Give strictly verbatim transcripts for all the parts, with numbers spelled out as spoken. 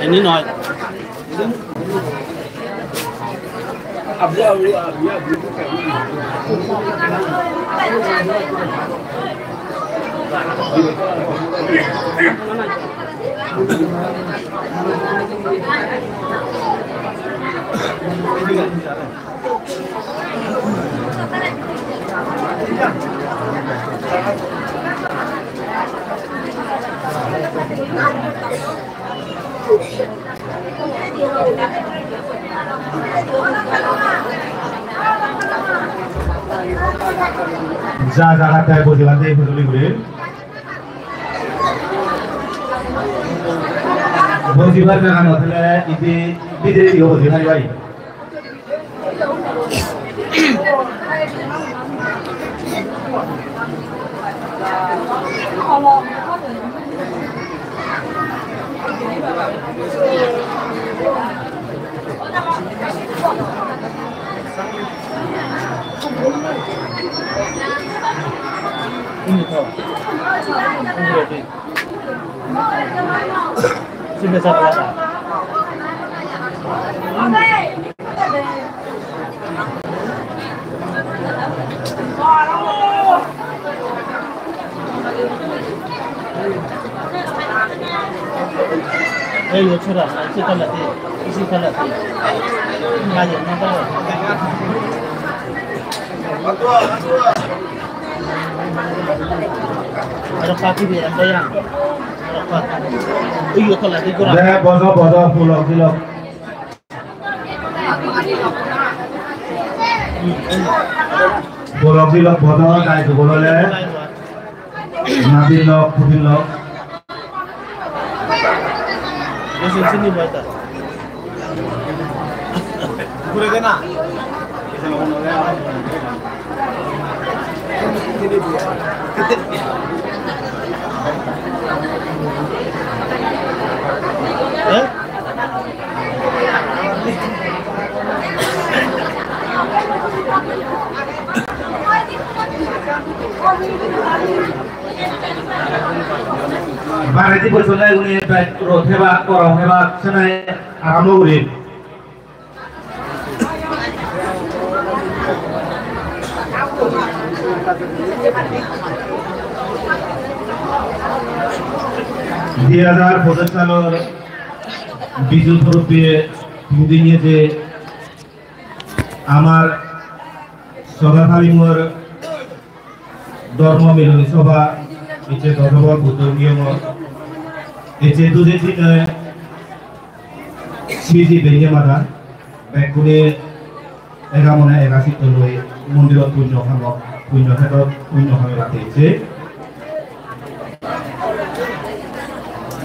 Ini noi. Ja jagat tai bojibatte hujuli guri. Bojibar jaga no thele idi bidirediyo boji pariba. Ei, yo, chora, isi toledi, isi toledi. Ayo, no, no. Aro pati bi, ando yang. Aro pati. Ei, yo, toledi, gora. De, bojo, bojo, pulok, dilok. Bolok dilok bodo, dai dugol ole. Nadin lok, pudin lok. Gure de na. Eh? Baredi bojole uni bek rot heba, gorong heba, sene arambo guri. Dui hajar pojoj salor Biju porobbe hudinye je amar Soda Talimor Dhormo Miloni Sobha, ecche Dojobol Buddho Hiyongot, ecche duje dine siji benye madan, bekkune ega mone ega sitte loi mondirot punyo hamot, punyo khetrot punyo hamebatte ecche.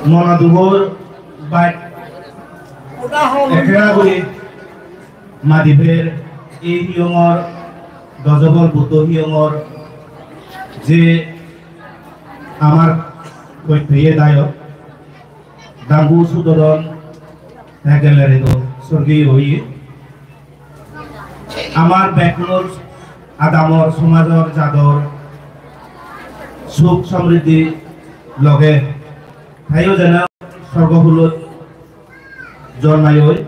Mona dugor baj ekkena guri madi pher ei hiyongor, Dojobol Buddho Hiyongor je amar hoitteye dayok, Dangu Sudodon, te gelere do sorgiyo oye. Amar bekkunor adamor, somajor, jador suk somriddhi loge teyo jeno Sorgohulot jonmai oi,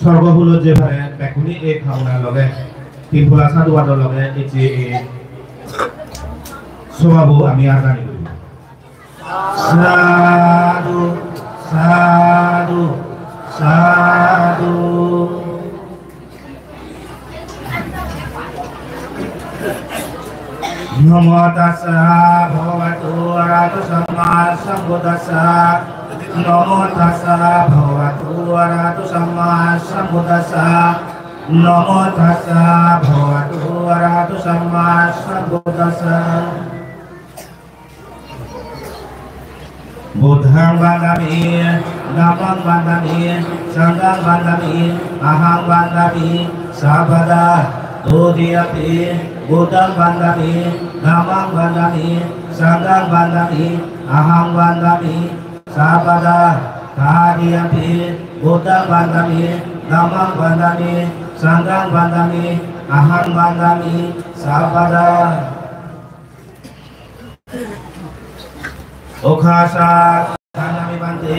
sorgohulot jei pare bekkune ei bhabona loge, Tripura sadhubador loge ecche ei sobhabo ami arjani guri. Sadhu, sadhu, sadhu. Namo tassa bhagavato arahato sammāsambuddhassa. Namo tassa bhagavato arahato sammāsambuddhassa. Namo tassa bhagavato arahato sammāsambuddhassa. Buddhaṃ vandāmi, dhammaṃ vandāmi, saṅghaṃ vandāmi, ahaṃ vandāmi sabbadā. Dutiyampi buddhaṃ vandāmi, dhammaṃ vandāmi, saṅghaṃ vandāmi, ahaṃ vandāmi sabbadā. Tatiyampi buddhaṃ vandāmi, dhammaṃ vandāmi, saṅghaṃ vandāmi, ahaṃ vandāmi sabbadā. Okāsa vandāmi bhante,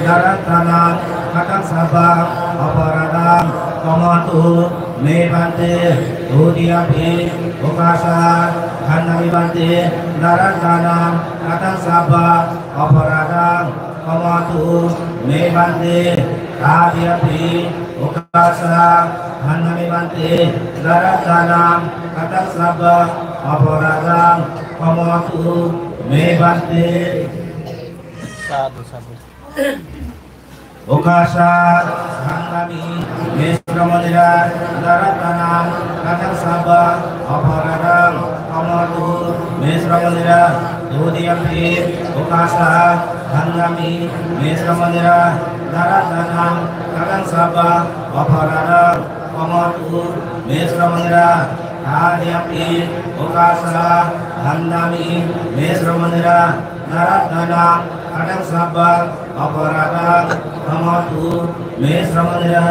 narattanam kataṃ sabbaṃ aparādhaṃ khamatu me bhante. Dutiyampi okāsa vandāmi bhante, narattanam kataṃ sabbaṃ aparādhaṃ khamatu me bhante. Tatiyampi okāsa vandāmi bhante, narattanam kataṃ sabbaṃ aparādhaṃ khamatu me bhante. Sadhu, sadhu. Okāsa vandāmi me suramunira, narattanam kataṃ sabbaṃ aparādhaṃ khamatu me suramunira. Dutiyampi okāsa vandāmi me suramunira, narattanam kataṃ sabbaṃ aparādhaṃ khamatu me suramunira. Tatiyampi okāsa vandāmi me suramunira, narattanam kataṃ sabbaṃ aparādhaṃ khamatu me suramunira.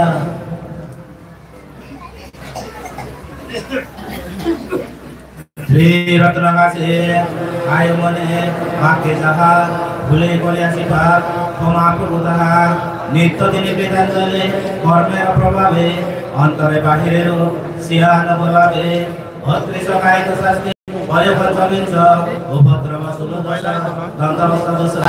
Sri Ratnakasi ayumane bhagge saha bhule kole asibad khoma kurutaha. Nitto dine petanjali kormero probhabe antore bahire rog siya no probhabe. Bhattrisho kayiko sasti bayo panchobinso upadrava sumupaddava dantavasta dosa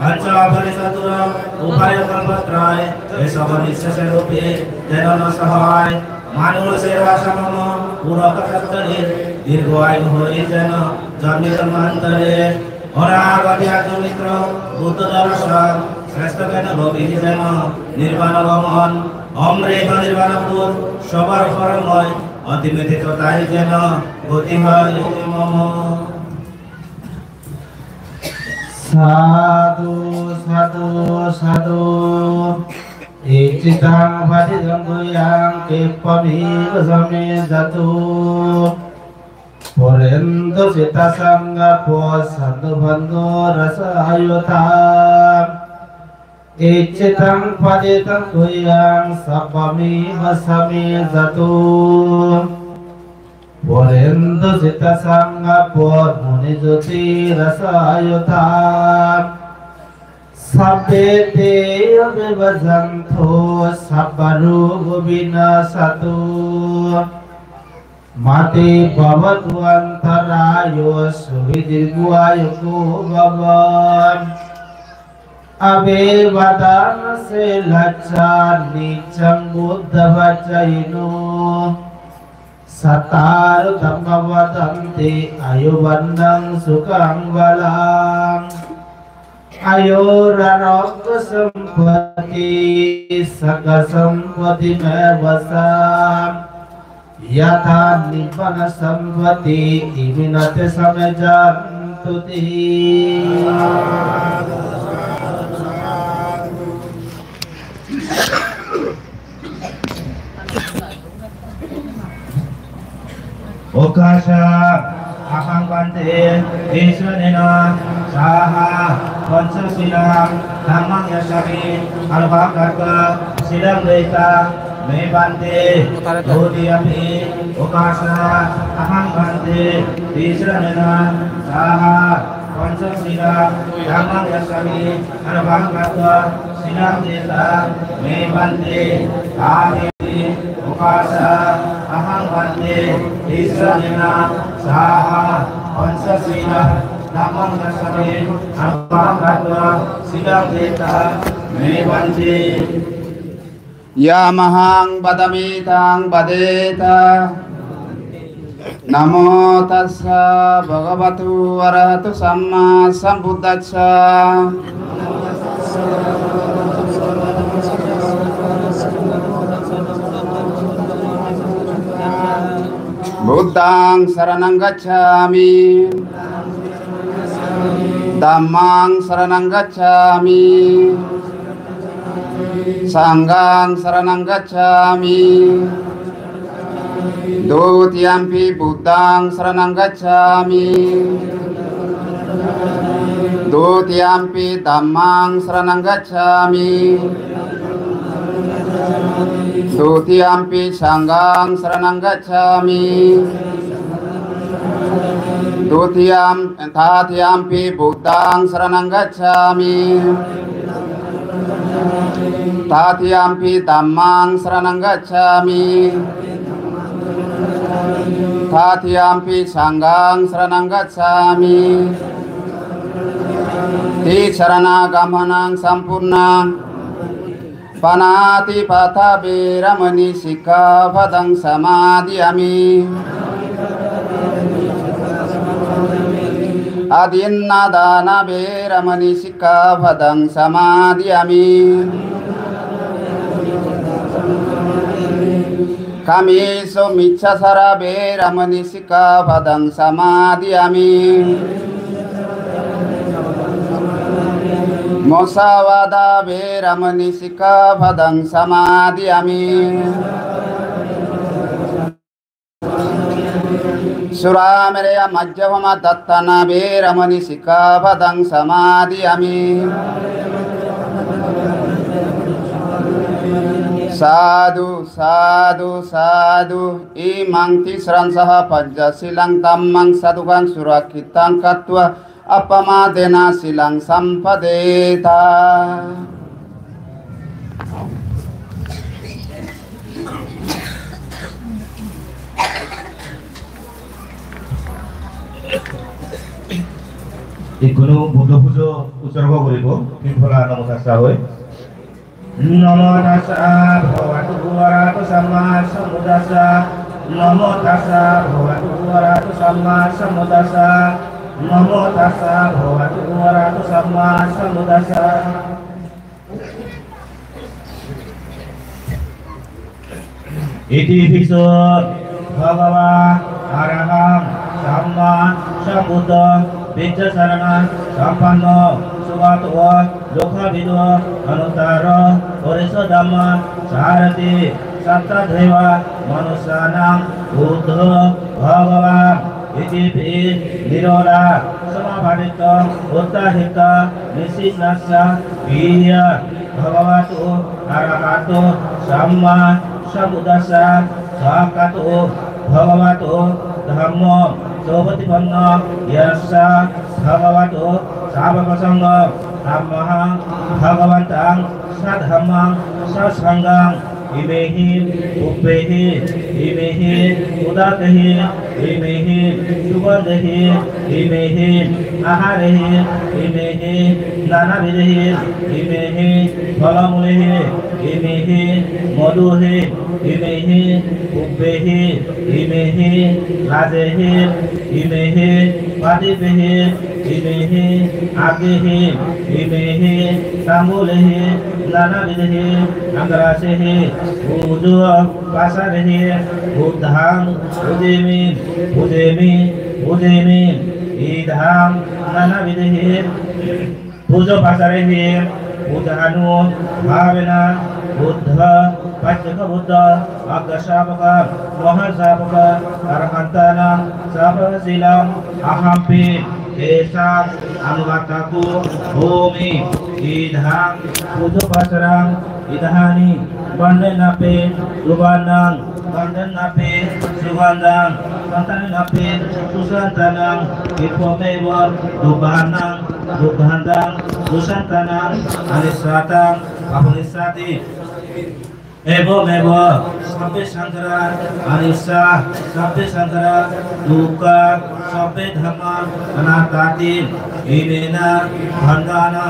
pancha aparisaturo upayo kalpatraye esava nissese rupe jeno naso hoy. Manusyo vasa mama purakasattari dirgho ayu hoi jeno janme janmantare. Onagati atma mitro buddho dorshon srestho gyan lobhi jeno nirbana gamon. Omrita nirbana pur sobar porom hoy, otimedito tai jeno goti hoy mama. Sadhu, sadhu, sadhu. Icchitaṃ patthitaṃ tuyhaṃ khippameva samijjhatu. Pūrentu cittasaṅkappā cando paṇṇaraso yathā. Icchitaṃ patthitaṃ tuyhaṃ kheppameva samijjhatu. Pūrentu cittasaṅkappā maṇi jotiraso yathā. Sabbe te abhivadantu sabbarogo vinassatu. Mā te bhavatvantarāyo sukhī dīghāyuko bhava. Abhivādanasīlissa niccaṃ vuḍḍhāpacāyino. Cattāro dhammā vaḍḍhanti āyu vaṇṇaṃ sukhaṃ balaṃ. Āyurārogyasampatti sagga sampatti meva ca. Yathā nibbānasampatti iminā te samijjhantu te. Okāsa ahaṃ bhante tisaraṇena saha pañcasīlaṃ dhammaṃ yācāmi. Alokāgatā sīlaṃ detha me bhante. Dutiyampi okāsa ahaṃ bhante tisaraṇena saha Panchasila dhammam gacchāmi, anuggahaṃ katvā silaṃ detha me bhante. Tatiyampi okāsa ahaṃ bhante tisaraṇena saha panchasila dhammam gacchāmi, anuggahaṃ katvā silaṃ detha me bhante. Yamahaṃ vadāmi taṃ vadetha. Namo tassa bhagavato arahato sammāsambuddhassa. Buddhaṃ saraṇaṃ gacchāmi. Dhammaṃ saraṇaṃ gacchāmi. Saṅghaṃ saraṇaṃ gacchāmi. Dutiyampi buddhaṃ saraṇaṃ gacchāmi. Dutiyampi dhammaṃ saraṇaṃ gacchāmi. Dutiyampi saṅghaṃ saraṇaṃ gacchāmi. Dutiyam-, tatiyampi buddhaṃ saraṇaṃ gacchāmi. Tatiyampi dhammaṃ saraṇaṃ gacchāmi. Tatiyampi saṅghaṃ saraṇaṃ gacchāmi. Tisaraṇagamanaṃ sampurnaṃ. Pāṇātipātā veramaṇī sikkhāpadaṃ samādiyāmi. Adinnādānā veramaṇī sikkhāpadaṃ samādiyāmi. Kāmesu micchācārā veramaṇī sikkhāpadaṃ samādiyāmi. Musāvādā veramaṇī sikkhāpadaṃ samādiyāmi. Surāmerayamajjapamādaṭṭhānā veramaṇī sikkhāpadaṃ samādiyāmi. Sādhu, sādhu, sādhu. Imaṃ tisaraṇaṃ saha pañcasīlaṃ dhammaṃ sādhukaṃ surakkhitaṃ katvā appamādena sīlaṃ sampādetha. Ikkunu Buddho pujo utsorgo guribo, tin phola namo tassa hoi. Namo tassa bhagavato arahato sammāsambuddhassa. Namo tassa bhagavato arahato sammāsambuddhassa. Namo tassa bhagavato arahato sammāsambuddhassa. Itipi so bhagavā arahaṃ sammāsambuddho vijjācaraṇasampanno sugato lokavidū anuttaro purisadammasārathi satthā devamanussānaṃ buddho bhagavā. Itipi nirodha samāpatti uttahitha nisinnassa viya bhagavato arahato sammāsambuddhassa. Svākkhāto bhagavato dhammo supaṭipanno yassa bhagavato sāvakasaṅgho tammahaṃ bhagavantaṃ sadhammaṃ sasaṅghaṃ imehi pubbehi imehi udakehi imehi sugandhehi imehi āhārehi imehi nanavidhehi imehi phalamulehi imehi madhuhi imehi pubbehi imehi rajehi imehi padīpehi imehi aggehi imehi tambulehi nanavidhehi aṅgarasehi pujo pasarehi buddhaṃ pujemi pujemi pujemi. Idhaṃ nanavidhehi pujo pasarehi pujanubhāvena buddha, paccekabuddha, aggasāvaka, mahāsāvaka, arahantānaṃ sāvakasīlaṃ ahampi tesaṃ anugattako homi. Idhaṃ pujo pasaraṃ idhāni vandenapi suvannaṃ vandenapi sugandhaṃ Santanam nappi dussantanaṃ, evamevaṃ dubbaharaṃ dubbahantā dussantanaṃ anissānaṃ pāpunissāti. Evameva sabbe saṅkhārā anissā, sabbe saṅkhārā dukkhā, sabbe dhammā anattāti. Imena bandhana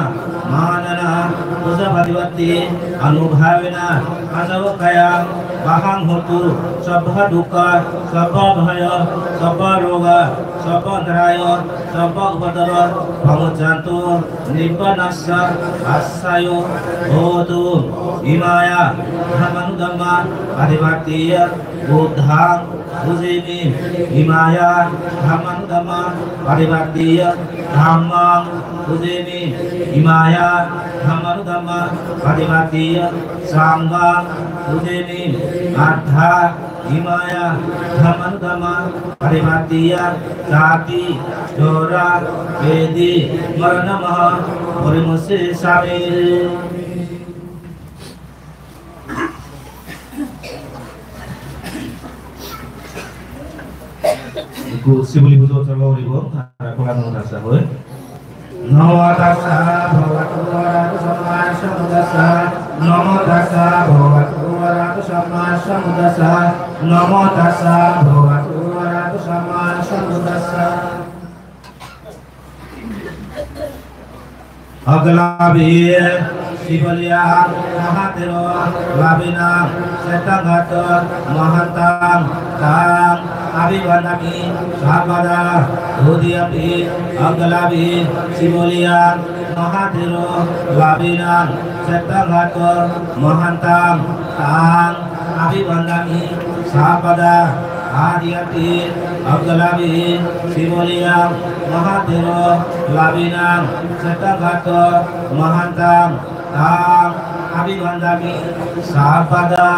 mahānānaṃ pujāpaṭipattī anubhāvena ajja va kyaṃ vahaṃ hotu sabba dukkhā sabba bhayā sabba rogā sabba antarāyā sabba upaddavā pamuccantu, nibbānassa paccayo hotu. Imāya dhammanudhammapaṭipattiyā buddhaṃ pūjemi. Imāya dhammanudhammapaṭipattiyā dhammaṃ pūjemi. Imāya dhammanudhammapaṭipattiyā saṅghaṃ pūjemi. Atha imāya dhammanudhammapaṭipattiyā jāti jarā byādhi maraṇaṃ ahaṃ parimocchissāmi. Ekku sibuli pujo utsorgo guribo, ar ekku namo tassa hoi. Namo tassa bhagavato arahato sammāsambuddhassa. Namo tassa bhagavato arahato sammāsambuddhassa. Namo tassa bhagavato arahato sammāsambuddhassa. Aggalabhi siboliyaṃ mahathero labhinaṃ seṭṭhaṃ gato mahantaṃ taṃ abhivandami sabbadā. Dutiyampi aggalabhi siboliyaṃ mahathero labhinaṃ seṭṭhaṃ gato mahantaṃ taṃ abhivandami sabbadā. Tatiyampi aggalabhi siboliyaṃ mahathero labhinaṃ seṭṭhaṃ gato mahantaṃ taṃ abhivandami sabbadā.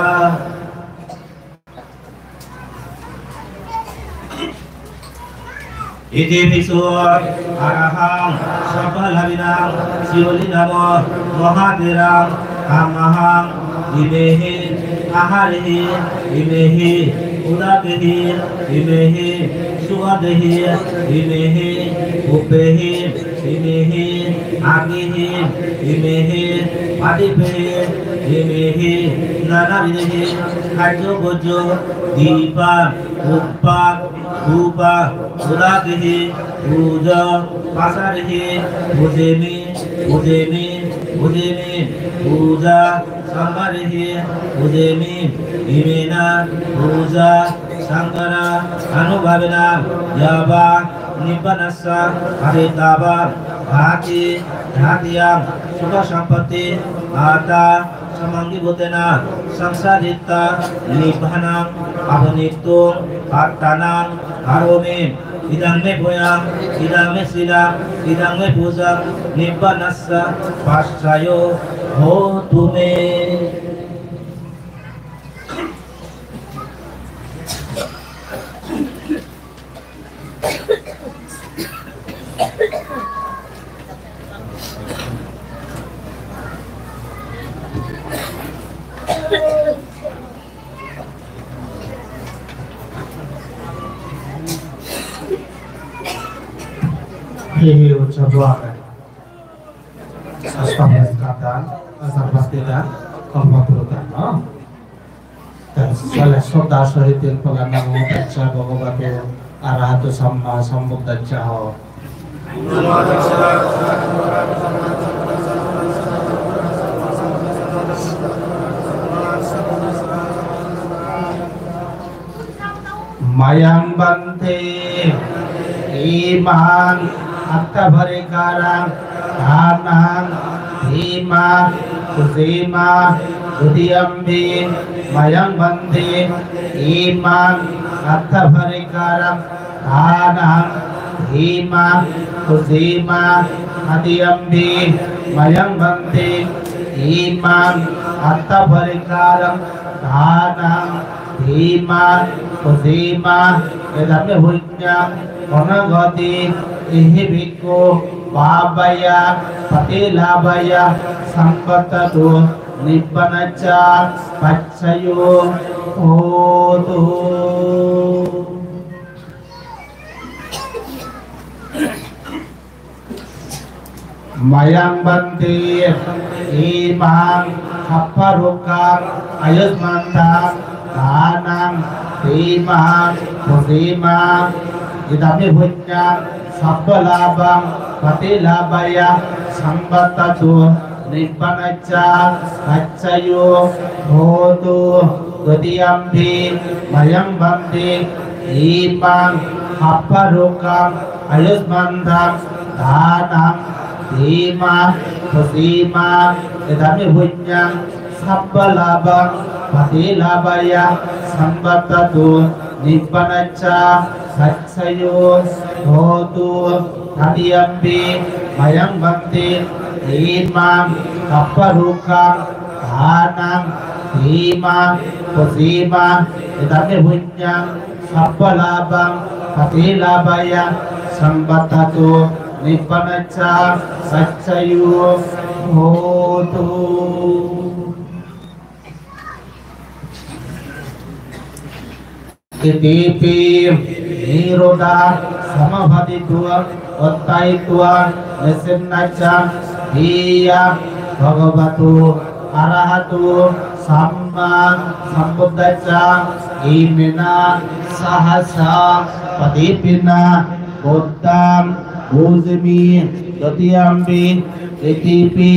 Itipi so arahaṃ sabbalabhinaṃ sibolinaṃ mahatheraṃ tamahaṃ imehi āhārehi imehi udakehi imehi sugandhehi imehi pupphehi imehi aggehi imehi padīpehi imehi nānāvidhehi sajjagojja dīpa dhūpa dhūpa udakehi pūjā pāsārehi pūjemi pūjemi pūjemi pūjā sambhārehi pūjemi. Imena pūjā saṅkhārā anubhāvena yāva nibbānassa ṭhāditabba. Dāti dātiyaṃ sukhasampatti attā samaṅgibhūtena saṃsaritvā nibbānaṃ pāponitvum attānaṃ karomi. Idaṃ me puññaṃ idaṃ me sīlaṃ idaṃ me pūjā nibbānassa paccayo hotu me. Hi hi utsabo age. Ashtabhastika dan, ashtabhastika dan, kalpataru dan, no? Sale sroddha sohit pala namo tassa bhagavato arahato samma sambuddhassa ho. Mayaṃ bhante imaṃ atthaparikkhāraṃ dānaṃ dhammaṃ pūjema. Dutiyampi mayaṃ bhante imaṃ atthaparikkhāraṃ dānaṃ dhammaṃ pūjema. Tatiyampi mayaṃ bhante imaṃ atthaparikkhāraṃ dānaṃ dhammaṃ pūjema. Idam me puññaṃ anagghati ihi bhikkhu bhavāya paṭilābhāya saṃvattatu nibbānassa paccayo hotu. Mayang bhante imang kapparukkang ayusmantaṃ dānaṃ dema pujema. Idampi puññaṃ sabbalābhaṃ paṭilabhāya saṃvattatu, nibbānassa paccayo hotu. Dutiyampi mayang bhante imang kapparukkang ayusmantaṃ dānaṃ dema pujema. Idampi puññaṃ sabbalābhaṃ paṭilabhāya saṃvattatu, nibbānassa paccayo hotu. Tatiyampi mayang bhante imang kapparukkang dānaṃ dema pujema. Idampi puññaṃ sabbalābhaṃ paṭilabhāya saṃvattatu, nibbānassa paccayo hotu. Itipi nirodha samāpatti uṭṭhahitvā nisinnassa viya bhagavato arahato sammāsambuddhassa imena sahassa padīpena buddhaṃ pūjemi. Dutiyampi itipi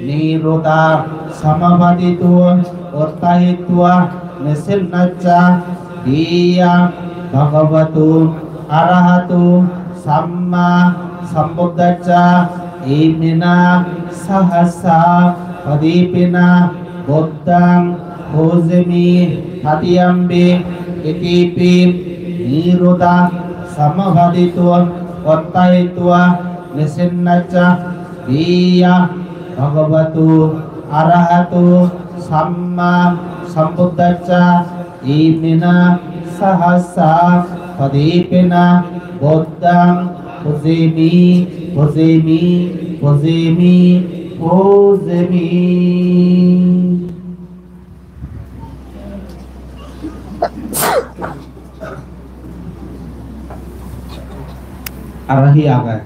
nirodha samāpatti uṭṭhahitvā nisinnassa viya bhagavato arahato sammāsambuddhassa imena sahassa padīpena buddhaṃ pūjemi. Tatiyampi itipi nirodha samāpatti uṭṭhahitvā nisinnassa viya bhagavato arahato sammāsambuddhassa imena sahassa padīpena buddhaṃ pūjemi, pūjemi, pūjemi, pūjemi. Aro hi age?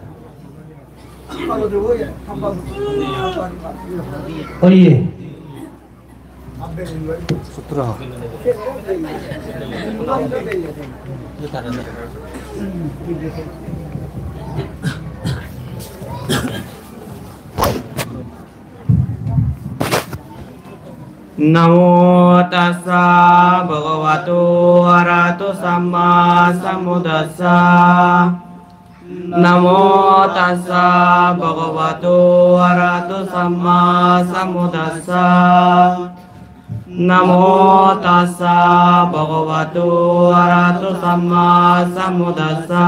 Oye. Sutro. Namo tassa bhagavato arahato sammāsambuddhassa. Namo tassa bhagavato arahato sammāsambuddhassa. Namo tassa bhagavato arahato sammāsambuddhassa.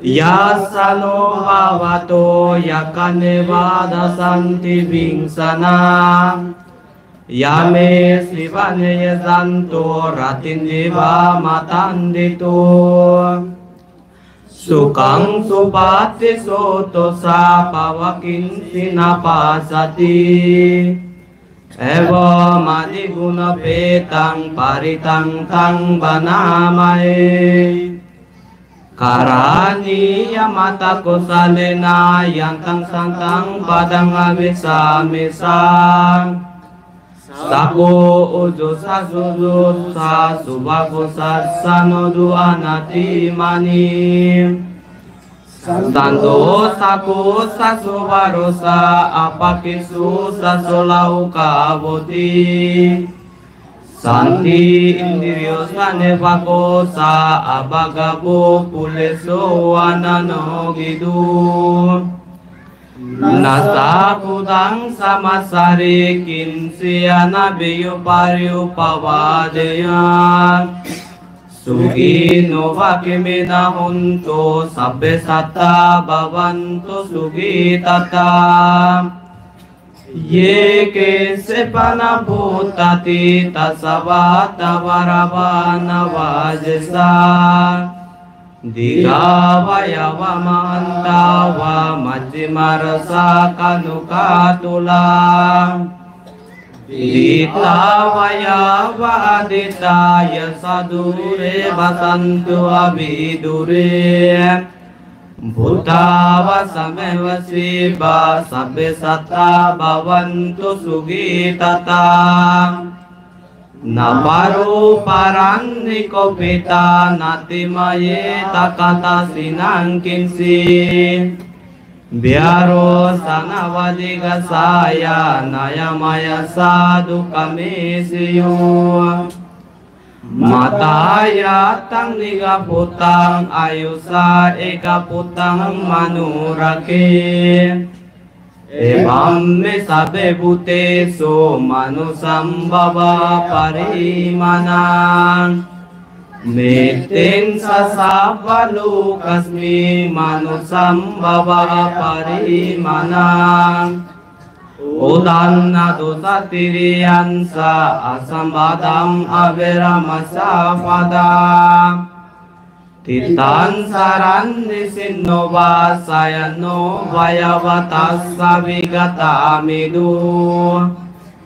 Yassānubhāvato yakkhā neva dassenti bhiṃsanaṃ, yāme sīvane yasanto rattindiva matandito. Sukhaṃ supatiṭṭhito ca pāpakaṃ kiñci na passati. Evamādiguṇūpetaṃ parittaṃ taṃ bhaṇāmahe. Karaṇīyamatthakusalena yantaṃ santaṃ padaṃ abhisamecca, sakko ujū ca suhujū ca suvaco cassa mudu anatimānī. Santo sakko ca subharo ca appakicco ca soḷaho ca vutti. Santindriyo ca nipako ca appagabbho kulesu ananugiddho. Na ca khuddaṃ samācare kiñci yena viññū pariyūpavādeyya. Sukhino vā khemino hontu sabbe sattā bhavantu sukhitattā. Ye keci pāṇabhūtatthi tasā vā thāvarā vā anavasesā ca, dīghā vā ye mahantā vā majjhimā rassakā aṇukathūlā, diṭṭhā vā ye adiṭṭhā ye ca dūre vasantu avidūre. Bhūtā vā sameva sīvā, sabbe sattā bhavantu sukhitattā. Na paro paraṃ nikubbetha, nātimaññetha katthaci naṃ kiñci. Byārosanā vā jighāsāya, nāññamaññassa dukkhamiccheyya. Mātā yathā nighaṃ puttaṃ, āyusā ekaputtamanurakkhe. Evamme sabbe bhūtesu, mānusambhāvaṃ aparimāṇaṃ. Mettañca sabbalokasmiṃ, mānusambhāvaṃ aparimāṇaṃ. Uddhaṃ adho ca tiriyañca, asambādhaṃ averaṃ asapattaṃ. Tiṭṭhaṃ caraṃ nisinno vā, sayāno vā yāvatassa vigatamiddho.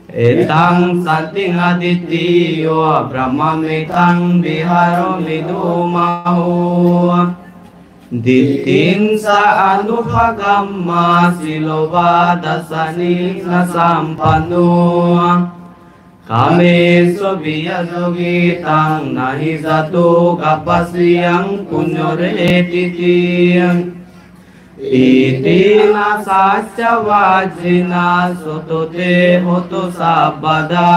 Etaṃ satiṃ adhiṭṭheyya, brahmametaṃ vihāraṃ idhamāhu. Diṭṭhiñca anupagamma, sīlavā dassanena sampanno. Kāmesu vineyya gedhaṃ, na hi jātu gabbhaseyyaṃ punaretīti. Etena saccavajjena, sotthi te hotu sabbadā.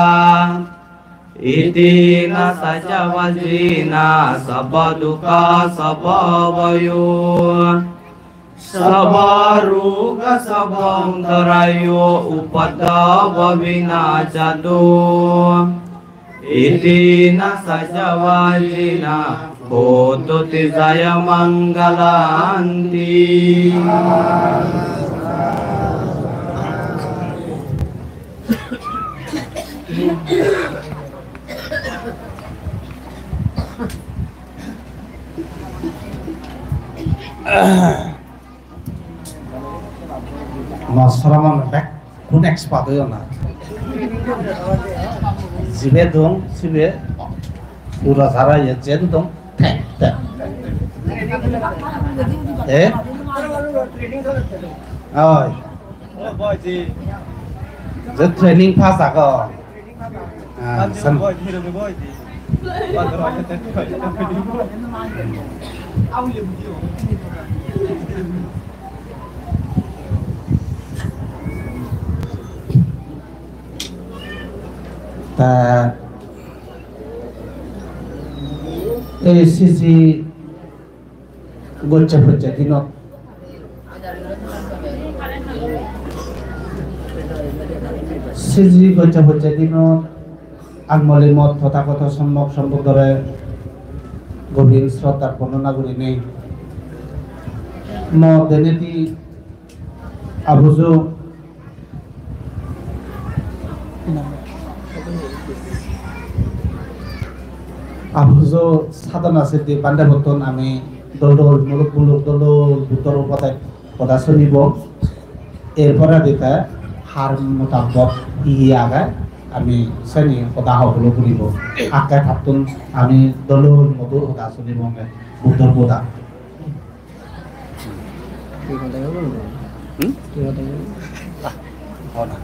Etena saccavajjena, sabba dukkha sabba bhaya, sabba roga sabba antarāyo, upaddava vinassantu. Etena saccavajjena, hotu te jayamaṅgalanti. Mo sromon bekkun expert oyon na. Jibe dong, sibe pura jara ye jen dong, thek, thek. Eh? Oi. Je training pass ago. Ah, san- Ta ei siji gocche pocche dinot, siji gocche pocche dinot Angmoli Moth Tothagoto Sommok Sombuddhore gobir sroddhar bondona gurinei mo denedi abujo Abujo sadhana siddhi bhante bottun ami dol dol muluk muluk dol dol Buddhor upodesh hoda sunibo. Er poredi te har motabbot hi hi age ami seni hoda hobolo guribo. Akke tattun ami dol dol modur hoda sunibo Buddhor hoda. Hmm? Ah, hoda.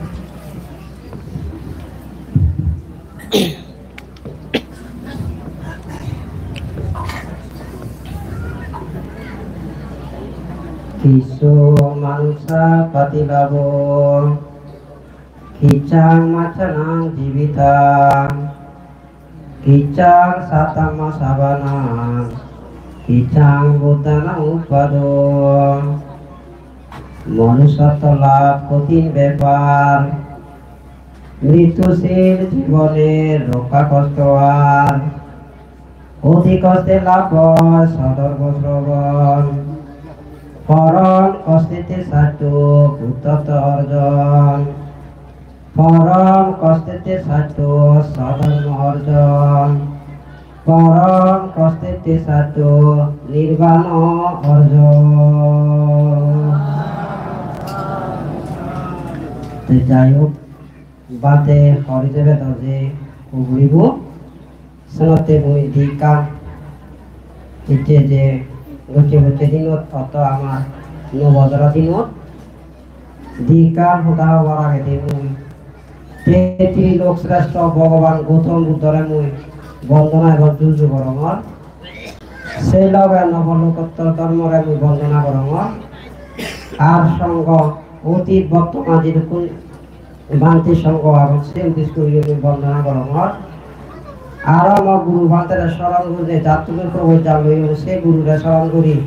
Kiccang manussapattilabho, kiccaṃ maccānaṃ jīvitaṃ, kiccaṃ saddhammassavanaṃ, kiccaṃ buddhānaṃ uppādo. মনুষ্যত্ব লাভ কঠিন ব্যাপার, মৃত্যুশীল জীবনের রক্ষা কষ্ট আর। অতি কষ্টে লাভ হয় সধর্ম শ্রবণ, পরম কষ্টেতে সাধ্য বুদ্ধত্ব অর্জন। পরম কষ্টেতে সাধ্য সধর্ম অর্জন, পরম কষ্টেতে সাধ্য নির্বাণ অর্জন। Te jai hok, bade hor ijebe do je uguribo, senotte mui di ekkan ecche je Gocche gocche dinot, otto amar nuo bojoro dinot, dikkan hoda hobar agedi mui te Trilok Srestho Bhogoban Goutom Buddhore mui bondona ebong juju gorongor. Sei loge Nobolokottor Dhormore mui bondona gorongor. Ar songho, otit bortoman jidukkun bhante songho agon, se uddis guri mui bondona gorongor. Aro mo guru bhantere soron guri, jattun mui probojja loyong, se gurure soron guri,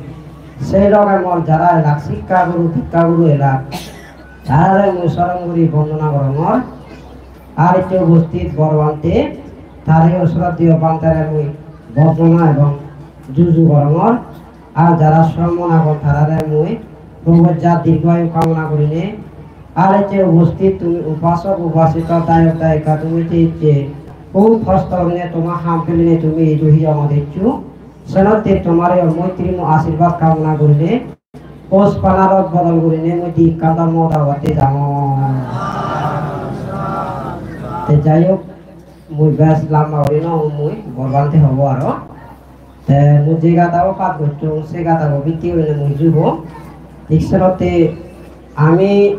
sei loge mor jara elak, sikka guru, dikka guru elak, tarare mui soron guri bondona gorongor. Ar ecche ubosthit bor bhante, tareyo sroddheyo bhantere mui bondona ebong juju gorongor. Ar jara sromon agon tarare mui probojja dirghayu kamona gurinei. Ar ecche ubosthit tumi upasok upasika, dayok dayika, tumi je ecche hub hosto gurinei toma ham pelinei tumi idu hiyongot eccho. Senotte tomare moitri mo ashirbad kamona gurinei, pos panarot bodol gurinei mui di ekkan dhormo hoda hobatte jangor. Te jai hok, mui bej lamba guri no hom, mui bor bhante hobo aro. Te mui je gatabo pat gocchong, se gatabo bitti gurinei mui jubo. Thik senotte ami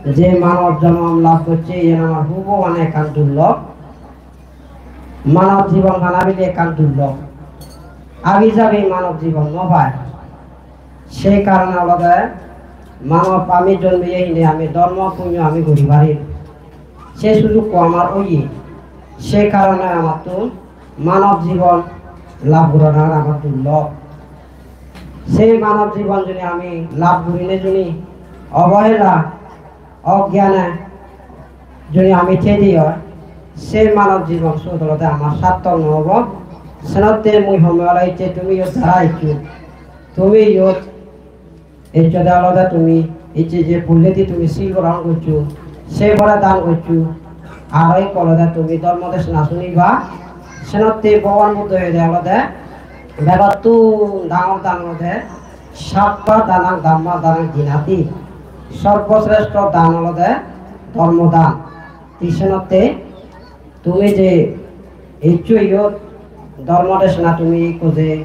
je manob jonom lab gocchi, iyen amar hubo mane ekkan durlob. Manob jibon pana bile ekkan durlob. Abi jabi manob jibon no pai. Se karone olode manob ami jonmiye hine ami dhormo punyo ami guri parir. Se sujukko amar oye. Se karone amattun manob jibon lab guranan amar durlob. Se manob jibon juni ami lab gurine juni obohela, ogyane juni ami thedi oi, se manob jibon sot olode amar sarthok no obo. Senotte mui home ole ecche tumi iyot jara eccho, tumi iyot ecchode olode tumi ecche je pulledi tumi sil grohon goccho, se pore dan goccho, aro ekko olode tumi dhormo desona suniba. Senotte Bhogoban Buddho hoide olode begottun dangor dan olode sabba danang dhamma danang jinati, sorbosreshto dan olode dhormo dan. Thik senotte tumi je eccho iyot dhormo desona tumi ekko je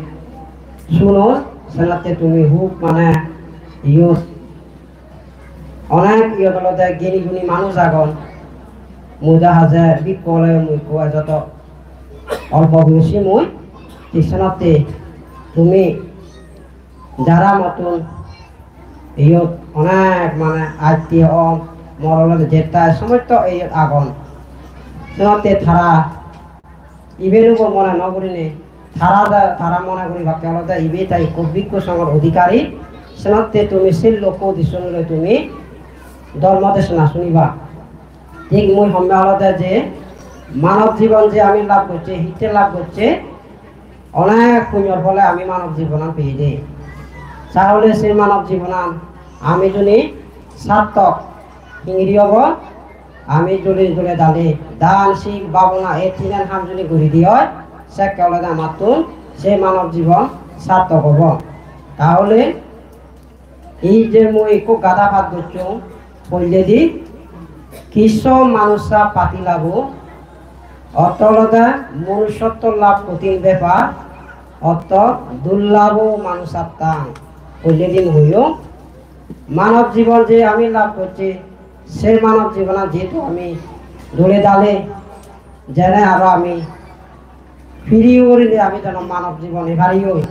suno, senotte tumi hub mane iyot onek iyot olode geni guni manuj agon. Mui do haje bhikkhu ole mui ekko joto olpo guri si mui, thik senotte tumi jara mottun iyot onek mane attiyo on, mor olode jettai somosto iyot agon. Senotte tara iben ubo mone no gurinei, tara da, tara mone guribakke olode ibe ta ikko bhikkhu songhor odhikari. Senotte tumi se lokko uddisson loi tumi dhormo desona suniba. Thik mui homme olode je manob jibon je ami lab gocche, hitte lab gocche, onek punyor phole ami manob jibonan peye de. Tahole se manob jibonan ami juni sarthok hingiri obo, ami juli juli dali dan, sil, bhabona, ei tinen ham juni guri di oi, sekke olode amattun se manob jibon sarthok obo. Tahole ei je mui ekko gada pat gocchong, poilledi, "Kisso manussa patilabho", otto olode monussotto lab kothin bepar, otto durlabho manussattang. Poilledi mui hoyong, manob jibon je ami lab gocchi, se manob jibonan jehetu ami dole dale jene aro ami piri gurinei ami jeno manob jibon ei pariyoi,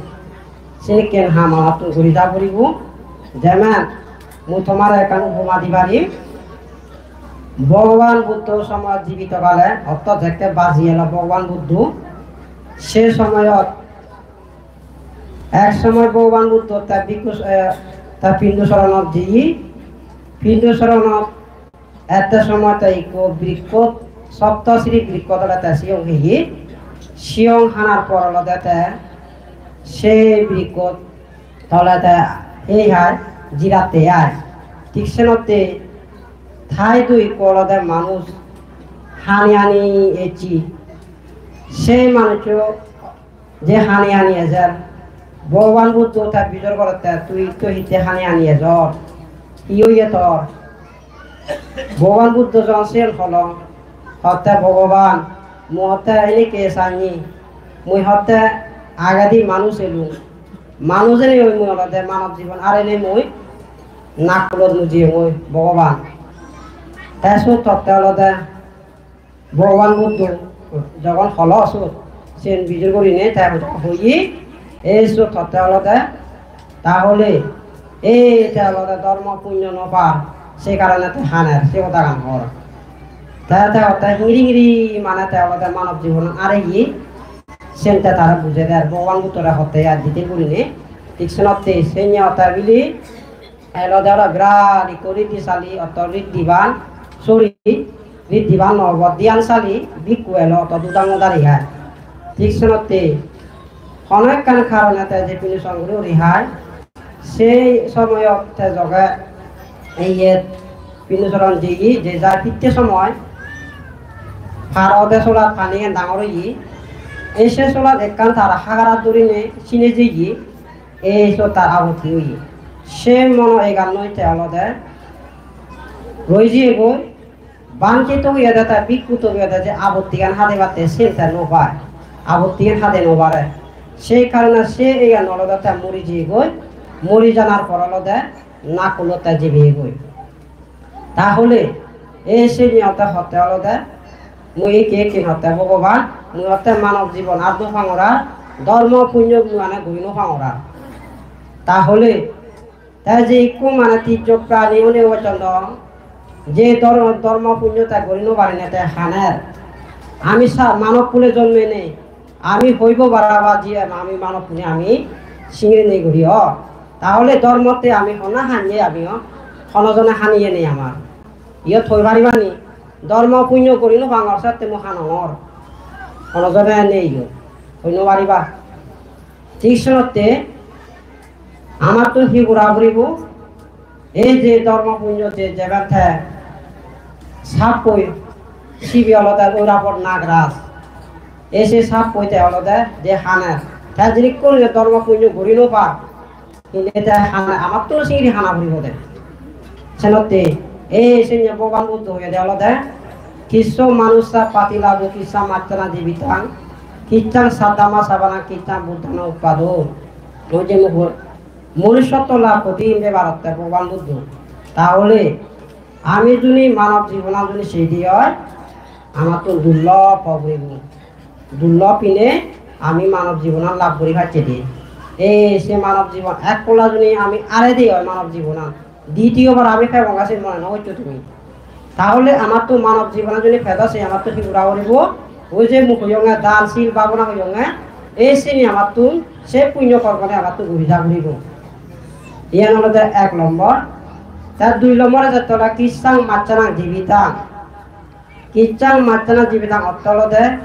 senekken ham amattun guri ja puribo. Jemen mui tomare ekkan upoma di parim, Bhogoban Buddho somoyot jibito kale, orthat jekke baji elo Bhogoban Buddho, se somoyot ek somoy Bhogoban Buddho te bhikkhu, eh, te pindo soronot jeye, pindo soronot ette somoy te ikko brikkot, Saptasiri brikkot olode te siyong heye. Siyong hanar por olode te se brikkot tole te hei hai, jiratte ai. Thik senotte tai dui ikko olode manuj hani hani ecche. Se manujo je hani hani ejer, Bhogoban Buddho te bijor gorotte, "Tui to hitte hani hani ejor? Hi oye tor?" Bhogoban Buddho jon siyen holong, hotte, "Bhogoban, mui hotte ene case anni, mui hotte agedi manuj elung, Manuj enei mui olode manob jibon arenei mui nakkulot mui jiyongoi Bhogoban. Te sot hotte olode Bhogoban Buddho jogon holo sot, siyen bijor gurinei te hoye, ei sot hotte olode, tahole ei te olode dhormo punyo no par, se karone te haner, se hodagan hor. Te, te hotte hingiri hingiri mane te olode manob jibonan areye, siyen te tare bujei der, Bhogoban Buddhore hotte ar detail gurinei, thik senotte senne hotte bili, Elode aro birat ikko riddisali, otto riddiban, sorry, riddiban no obo, dhyansali bhikkhu elo, otto dudang odari hai. Thik senotte hono ekkan karone te je pindosoron guri uri hai, sei somoyot te joge iyet pindosoron jeye, je jai pitte somoy par ode solat panigan dangor oye, ei se solat ekkan tar hagarat durinei sine jeye, ei sot tar abotti oye. Se mono egannoi te olode roi jiyegoi, bangse togiyede te bhikkhu togiyede je abottigan hadebatte siyen te no pai, abottigan hade no pare. Sei karone se egan olode te muri jiyegoi, muri janar por olode nakkulot te jibeyegoi. Tahole ei senne hotte hotte olode mui ekke ekke hotte Bhogoban, mui hotte manob jibon ar no pangor ar, dhormo punyo mui mane guri no pangor ar. Tahole te je ikko mane tijjo prani one obochon do, je dhor-, dhormo punyo te guri no parinei te haner. Ami sa-, manob kule jonmenei ami hoibo bara ba jiyen ami manob pune ami singiri nei guri o. Tahole dhormotte ami honna hanye ami o, hono jone haniye nei amar. Iyot hoi pariba ni? Dhormo punyo guri no pangor sette mui hanongor. Hono jone nei iyot. Hoi no pariba. Thik senotte amattun hi gora puribo? Ei je dhormo punyo je jeben te sappoi, sibe olode Oirabot Nagraj. Ei se sappoi te olode je haner. Te jinikkun je dhormo punyo guri no par, hine te hana, amattun singiri hana puribo de. Senotte ei senne Bhogoban Buddho hoyede olode, "Kisso manussa patilabho, kissa macchana jibitang, kicchang saddhamma savanang, kicchang buddhana uppado." Oi je mukho Monussotto lab hodi bebarotte Bhogoban Buddho. Tahole ami juni manob jibonan juni seidi oi, amattun durlob hobor puribo. Durlob pine ami manob jibonan lab guri pacchedi. Ei se manob jibon ek polla juni ami aredi oi manob jibonan, ditiyo bar ami pebonga se mone no goccho tumi. Tahole amattun manob jibonot juni pedo se amattun hi gora puribo? Oi je mui hoyonge dan, sil, bhabona hoyonge, ei sini amattun se punyo kormone amattun guri ja puribo. Iyan olode ek lombor. Te dui lombore jette olode kissang macchanang jibitang. Kissang macchanang jibitang ortho olode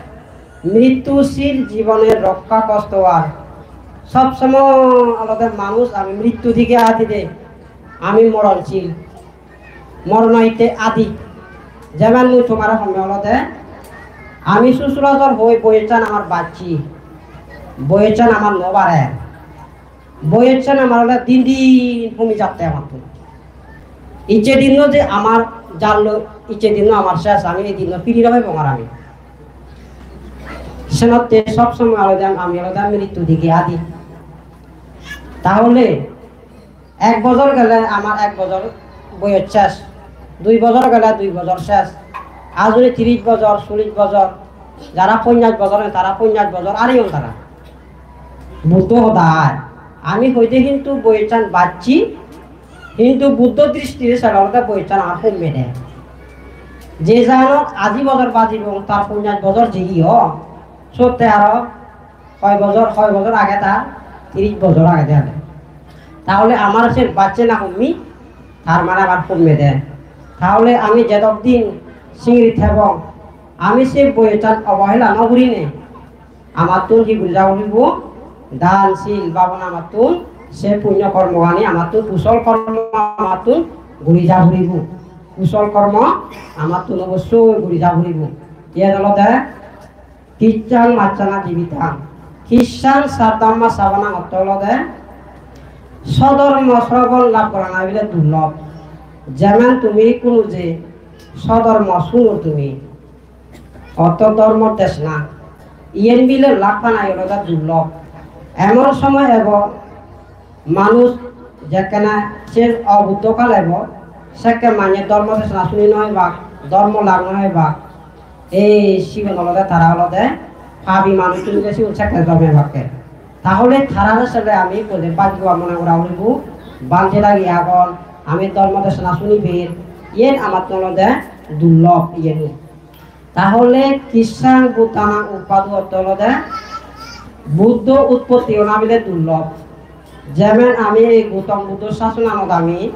mrittushil jibone rokka kosto ar. Sob somoy olode manuj ami mrittu dige adi de, ami moronshil. Morono itte adi. Jemon mui tomare homme olode, ami susurajor hoi boyossan amar bacche, boyossan amar no bare. Boyossan amar ole din din homi jatte amattun. Icche dinno je amar jallo, icche dinno amar ses, ami ei dinno piri no pebong ar ami. Senotte sob somoy olode ami olode mrittu dige adi. Tahole ek bojor gele amar ek bojor boyos ses, dui bojor gele dui bojor ses, ar judi tiris bojor, chollish bojor, jara ponchas bojor, tara ponchas bojor areyon tara. Buddho hoda ai, ami hoide hintu boyossan bacche, hintu Buddho dristire sele olode boyossan ar homme de. Je janot aji bojor bajibong, tar ponchas bojor jeyong, sotte aro hoi bojor, hoi bojor age tar, tiris bojor agede age. Tahole amar se bacche na homme, tar mane amar homme de. Tahole ami jedok din singiri thebong, ami se boyossan obohela no gurinei, amattun hi guri ja puribo? Dan, sil, bhabona amattun, se punyo kormogani amattun, kusol kormo amattun guri ja puribo. Kusol kormo amattun obossoi guri ja puribo. Iyen olode kissang maccana jibitang. Kissang saddhamma savanang ortho olode sodhormo srobon lab gorana bile durlob. Jemon tumi hono je sodhormo suno tumi, ortho dhormo desna, iyen bile lab pana olode durlob. Emon somoy ebo, Manuj jekkene se obuddho kal ebo, sekke manye dhormo desona suni no pebak, dhormo lab no pebak. Ei sigun olode tara olode pabi manuj, tumi je sigun sekke dhormo pebakke. Tahole tarare sele ami bole bhagyoban mone gora puribo, bhante dagi agon, ami dhormo desona suniber, iyen amattun olode durlob iyen. Tahole kissang Buddhanang uppadu ortho olode Buddho utpotti ona bile durlob. Jemon ami ei Gautam Buddho sasonanot ami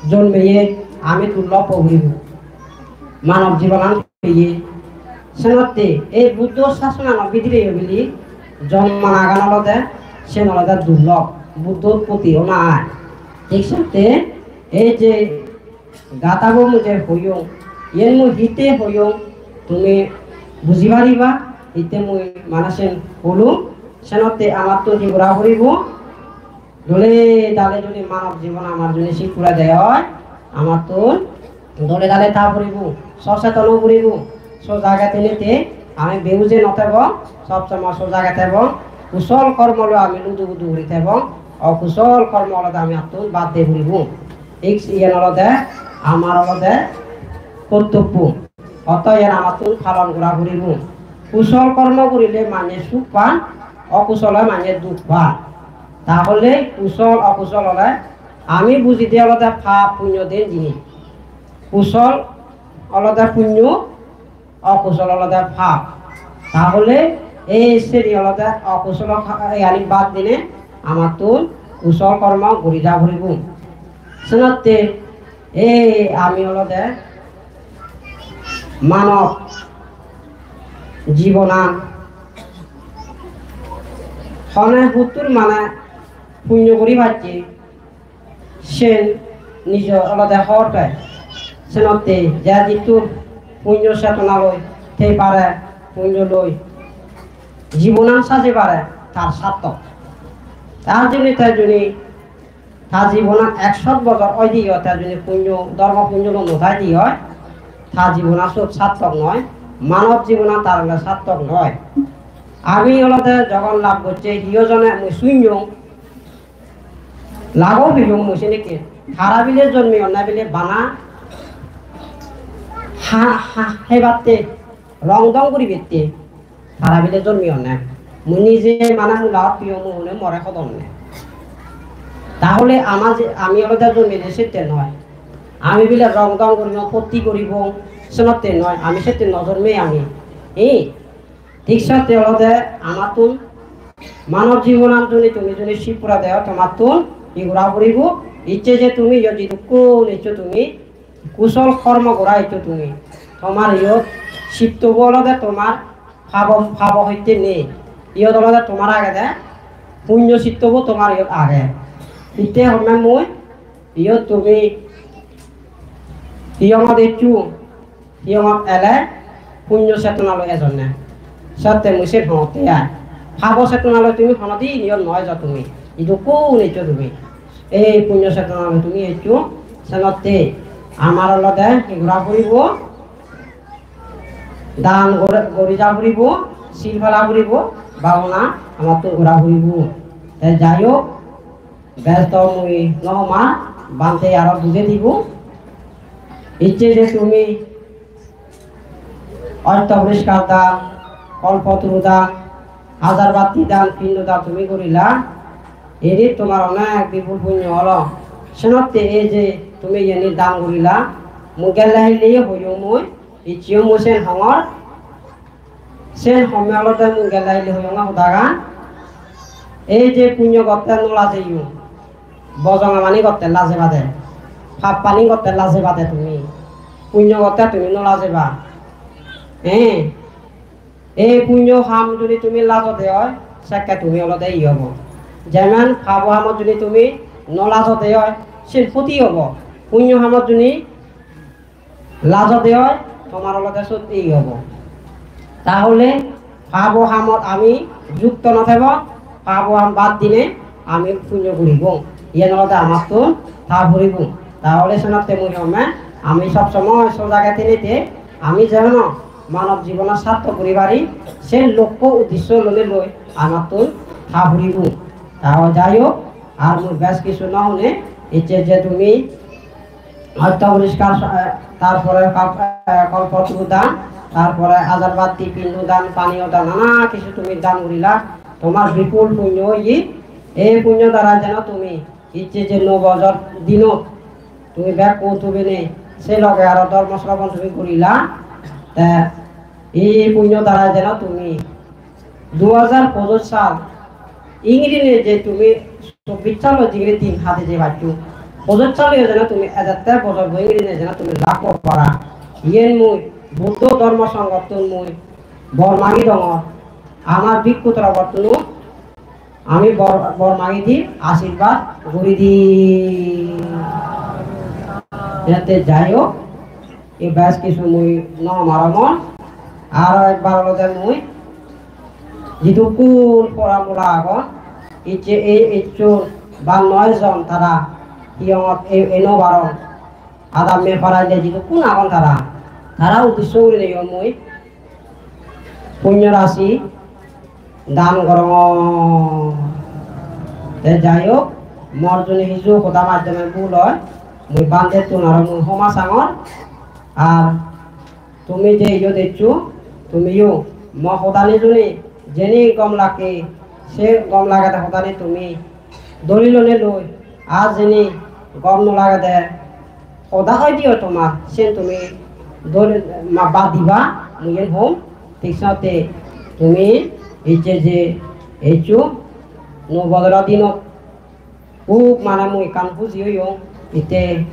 jonmeye, ami durlob puribo. Manob jibonan peye. Senotte ei Buddho sasonanot bidireyo bili jonmanagan olode, sen olode durlob. Buddho utpotti ona ai. Thik senotte ei je gathabo mui je hoyong, iyen mui hitte hoyong, tumi buji pariba, hitte mui mane sen holung, senotte amattun hi gora puribo, dole dale jodi manob jibon amar jodi sik pura de oi, amattun dole dale ta puribo, soseton o puribo, sojage tenete ami beuje no tebong, sob somoi sojage tebong, kusol kormo loi ami ludu gudu guri tebong, okusol kormo olode ami attun bad de puribo. Thik iyen olode amar olode kortobbo. Otto iyen amattun palon gora puribo. Kusol kormo gurile manye suk pan, okusole manye duk pan. Tahole kusol okusol ole ami bujide olode pap punyo den jinis. Kusol olode punyo, okusol olode pap. Tahole ei seri olode okusol ka-, eyani bad dine amattun kusol kormo guri ja puribo. Senotte ei ami olode manob jibonan hone huttur mane punyo guri pacche, sen nijo olode hor pe. Senotte je jittur punyo chetona loi, te pare punyo loi jibonan saje pare, tar sartok. Tar juni te juni ta jibonan ekshot bojor oide o, te juni punyo, dhormo punyo loi no thaide oi, ta jibonan sot sartok noi, manob jibonan tar ole sartok noi. Ami olode jogon lab gocche, hiyo jone mui sunyong, labo piyong mui senekke. Tara bile jonmeyonne bile bana ha, ha, hebatte, rong dong guribatte tara bile jonmeyonne. Mui nije mane mulaot piyong, mui hone more hodonne. Tahole ama je, ami olode jonmede sette noi. Ami bile rong dong guribong, photti guribong, senotte noi. Ami sette no jonmei ami. Hi? Thik senotte olode amattun manob jibonan juni tumi juni sik pura de oi, tomattun hi gora puribo? Icche je tumi iyot jidukkun eccho tumi, kusol kormo gora eccho tumi, tomar iyot sittobo olode tomar pabo, pabo hoitte nei. Iyot olode tomar agede punyo sittobo tomar iyot age. Hitte honne mui, iyot tumi hiyongot eccho, hiyongot ele punyo chetona loi ejonne. Senotte mui sen hongotte ai. Pabo chetona loi tumi honodin iyot no ejo tumi. Idukkun eccho tumi. Ei punyo chetona loi tumi eccho. Senotte amar olode hi gora puribo? Dan gor-, gori ja puribo, sil pala puribo, bhabona amattun gora puribo. Te jai hok, bej do mui no hom ar, bhante aro bujei dibo. Icche je tumi otto poriskar dan, kolpoturu dan, hajar batti dan, pindo dan tumi gorila, enit tomar onek bipul punyo olo. Senotte ei je tumi iyeni dan gorila, mui gelle hille ye hoyong mui, iccheyo mui sen hongor, sen homme olode mui gelle hille hoyonge hodagan. Ei je punyo gotte no lajeyo, bojong amani gotte laje bade, pap pani gotte laje bade tumi, punyo gotte tumi no lajeba. He, ei punyo ham judi tumi lajode oi, sekke tumi olode iye obo. Jemon pabo hamot judi tumi no lajode oi, sen hoti obo. Punyo hamot judi lajode oi, tomar olode sot ei obo. Tahole pabo hamot ami jukto no thebo, pabo ham bad dine ami punyo guribong. Iyen olode amattun ta puribo. Tahole senotte mui homme, ami sob somoi sojage thenete ami jeno manob jibonan sartok guri pari, se lokko uddesho loi loi amattun ta puribo. Taho jai hok, Ar mui bej kichu no hone, icche je tumi otto poriskar, eh, tarpore kap-, eh, kolpotru dan, tarpore ajar batti pindu dan, paniyo dan, nana kichu tumi dan gurila, tomar bipul punyo oye. Ei punyo dara jeno tumi icche je nuo bojor dinot tumi bekkun tubinei se loge aro dhormo srobon tumi gurila, te ei punyo dara jeno tumi dui hajar pojoj sal ingrini je tumi chobbish salo jingiri din hade je baccho, pojoj salo jeno tumi ejette bojor bo ingrini jeno tumi lab gor para. Iyen mui Buddho Dhormo Songhottun mui bor magi dongor. Amar bhikkhu torobottun ami bor, bor magi di, ashirbad guri di. Jate jai hok, ei bej kichu mui no marongor. Aro ekbar olode mui jidukkun pora mula agon, icche ei icchun ba noi jon tara hiyongot ei, ei no paron. Adamme para je jidukkun agon tara, tara uddesho gurinei yo mui punyo rasi dan gorongor. Te jai hok, mor juni hiju hoda maddhome bhul oi, mui bhantettun aro mui homa sangor. Ar tumi je iyot eccho, tumiyo mo hodani juni jeni gom lage, se gom lagede hodani tumi dhori lone loi, ar jeni gom no lagede hoda hoi diyo tomar, sen tumi dhori ma-, bad diba, mui yen hom, thik senotte tumi icche je eccho, nuo bojoro dinot hub mane mui ekkan huji oyong, itte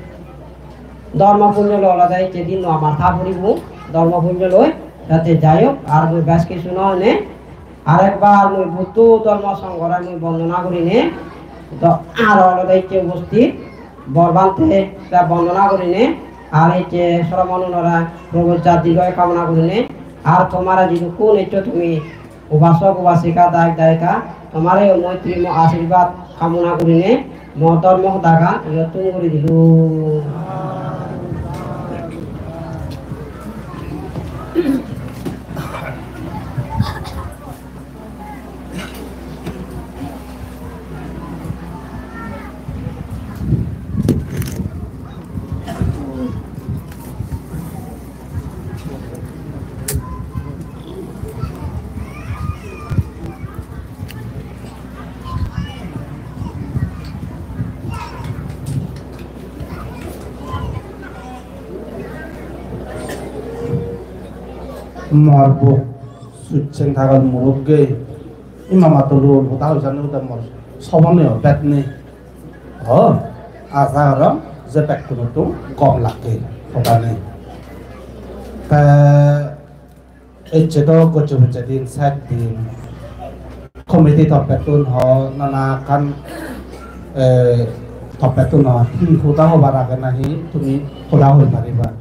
dhormo punyo loi olode icche dinno amar tha puribo, dhormo punyo loi, jate jai hok, ar mui bej kichu no hone, arekbar mui Buddho Dhormo Songhore mui bondona gurinei, do-, aro olode icche ubosthit bor bhante te bondona gurinei, ar icche sromonunore probojjar dirghayu kamona gurinei, ar tomare jidukkun eccho tumi upasok upasika dayok dayika, tomare o moitri mo ashirbad kamona gurinei, mo dhormo hodagan iyottun guri dilung. Mor buk sucheng thagol muruk gei. Ima matto lul hoda hoisanne uda mor sobone o bet nei. O, aja gorong je bekkunottun gom lagge hodani. Te ecche do gocche pocche din, sat din. Committee toppettun ho nana ekkan, eh, toppettun ho hi hoda hobar age nahi tumi hoda hoi pariba.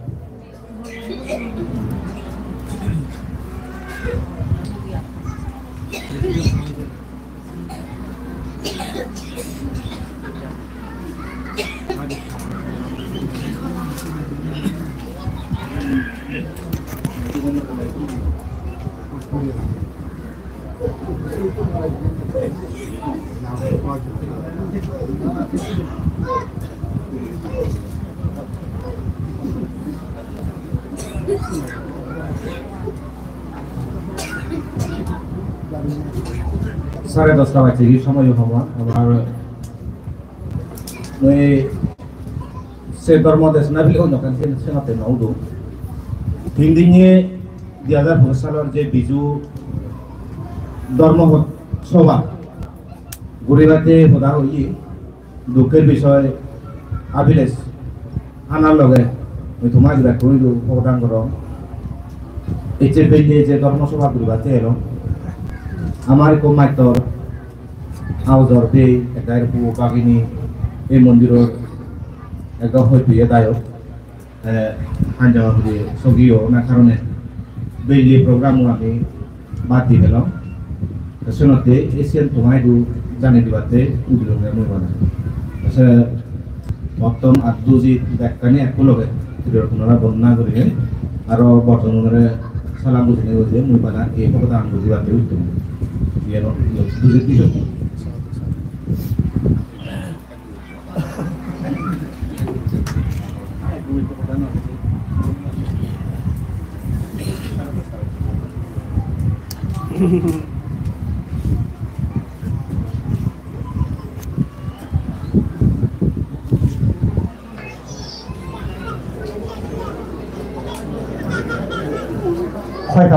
Sare dosta bajje, hi somoy hobo, abar mui se dhormo desona bile onno ekkan sen-, senotte no udo. Tin dinne dui hajar pojoj salor je Biju dhormo sobha guribatte hoda hoye, dukher bisoy Abhilash Khannar loge mui toma idu ekku idu pogodan gorong. Ecche belle je dhormo sobha guribatte elo, amar ekku mattor aujor bhei, ekdagi puo bhagini, ei mondiror ekdom hoi piye dayok. Eh, hanjaba puri sogiyo na karone belle program-o ami bad di pelong. Te senotte ei siyen toma idu jani dibatte udilonge mui bana. Te se Botton ar Dujit bekkani ekku loge Trilokunore bondona gurinei aro Borjonunore salam bujinei guri mui bana ei pogodan bujibatte uttum. Iyen Dujit dijon. Hoita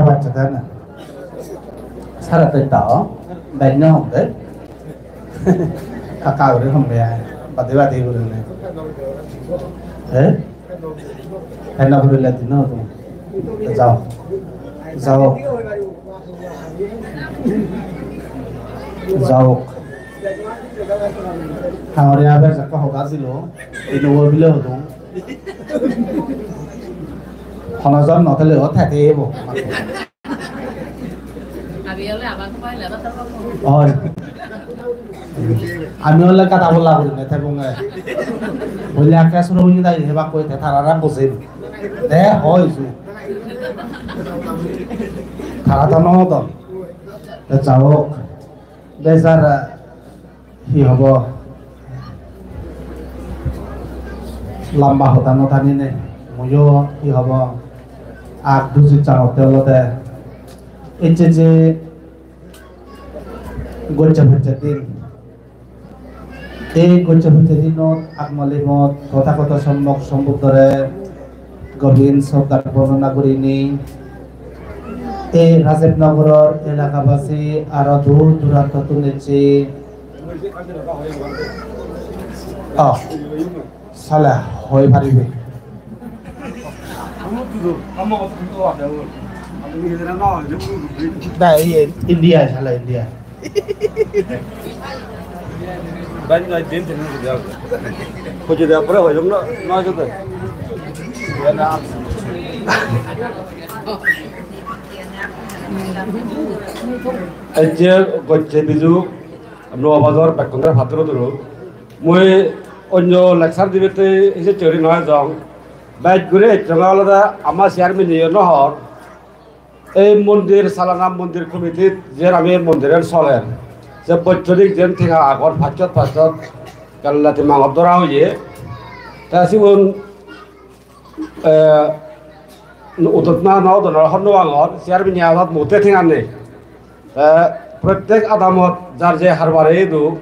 bajje de na? Sare totta o. Benne honde. Kaka guri honde ai. Badi badi guri ne. Eh? Ena guri le dino tu. Jao. Jao. Jao. Hangori abe jakka hoda dilo. Ino bile hodung. Hono jon no thele o thate ebo. Ami ole abar ko paile abar to. Oi. Ami ole gada bola guri ne thebunge. Bolle akke suru huni dai heba koi te tarara bujim. De hoi su. Tara to no don. Te jao. Bejar, hi hobo? Lamba hoda no tanine, muiyo hi hobo? Ak duji changotte olode. Ecche je gojje pojje din. Ei gojje pojje dinot Akmalimot Tothagoto Sommok Sombuddhore gobin sroddha bondona gurinei ei Rajib Nogoror elakabasi aro dur durantottun ecche. Oh, sale hoi paribe. Da, iye, India, sale India. Bani noi din tin din. Hoje de pura hoye na, na hoye de. Ejje gojje biju nuo bojor bekkun re patro duro. Mui onyo lecture dibette ije chori noi jong. Bej guri ejjong olode ama chairman-e no hor. Ei mondir salana mondir committee-t je ami mondiran soler, je bojjorik jen tenga agon pachshot pachshot gallati mangot dora oye. Te sigun, eh, udot na no udot na hobor no pangor, chairman-e agot motte tenga nei. Te prottek adamot jar je harbari idu,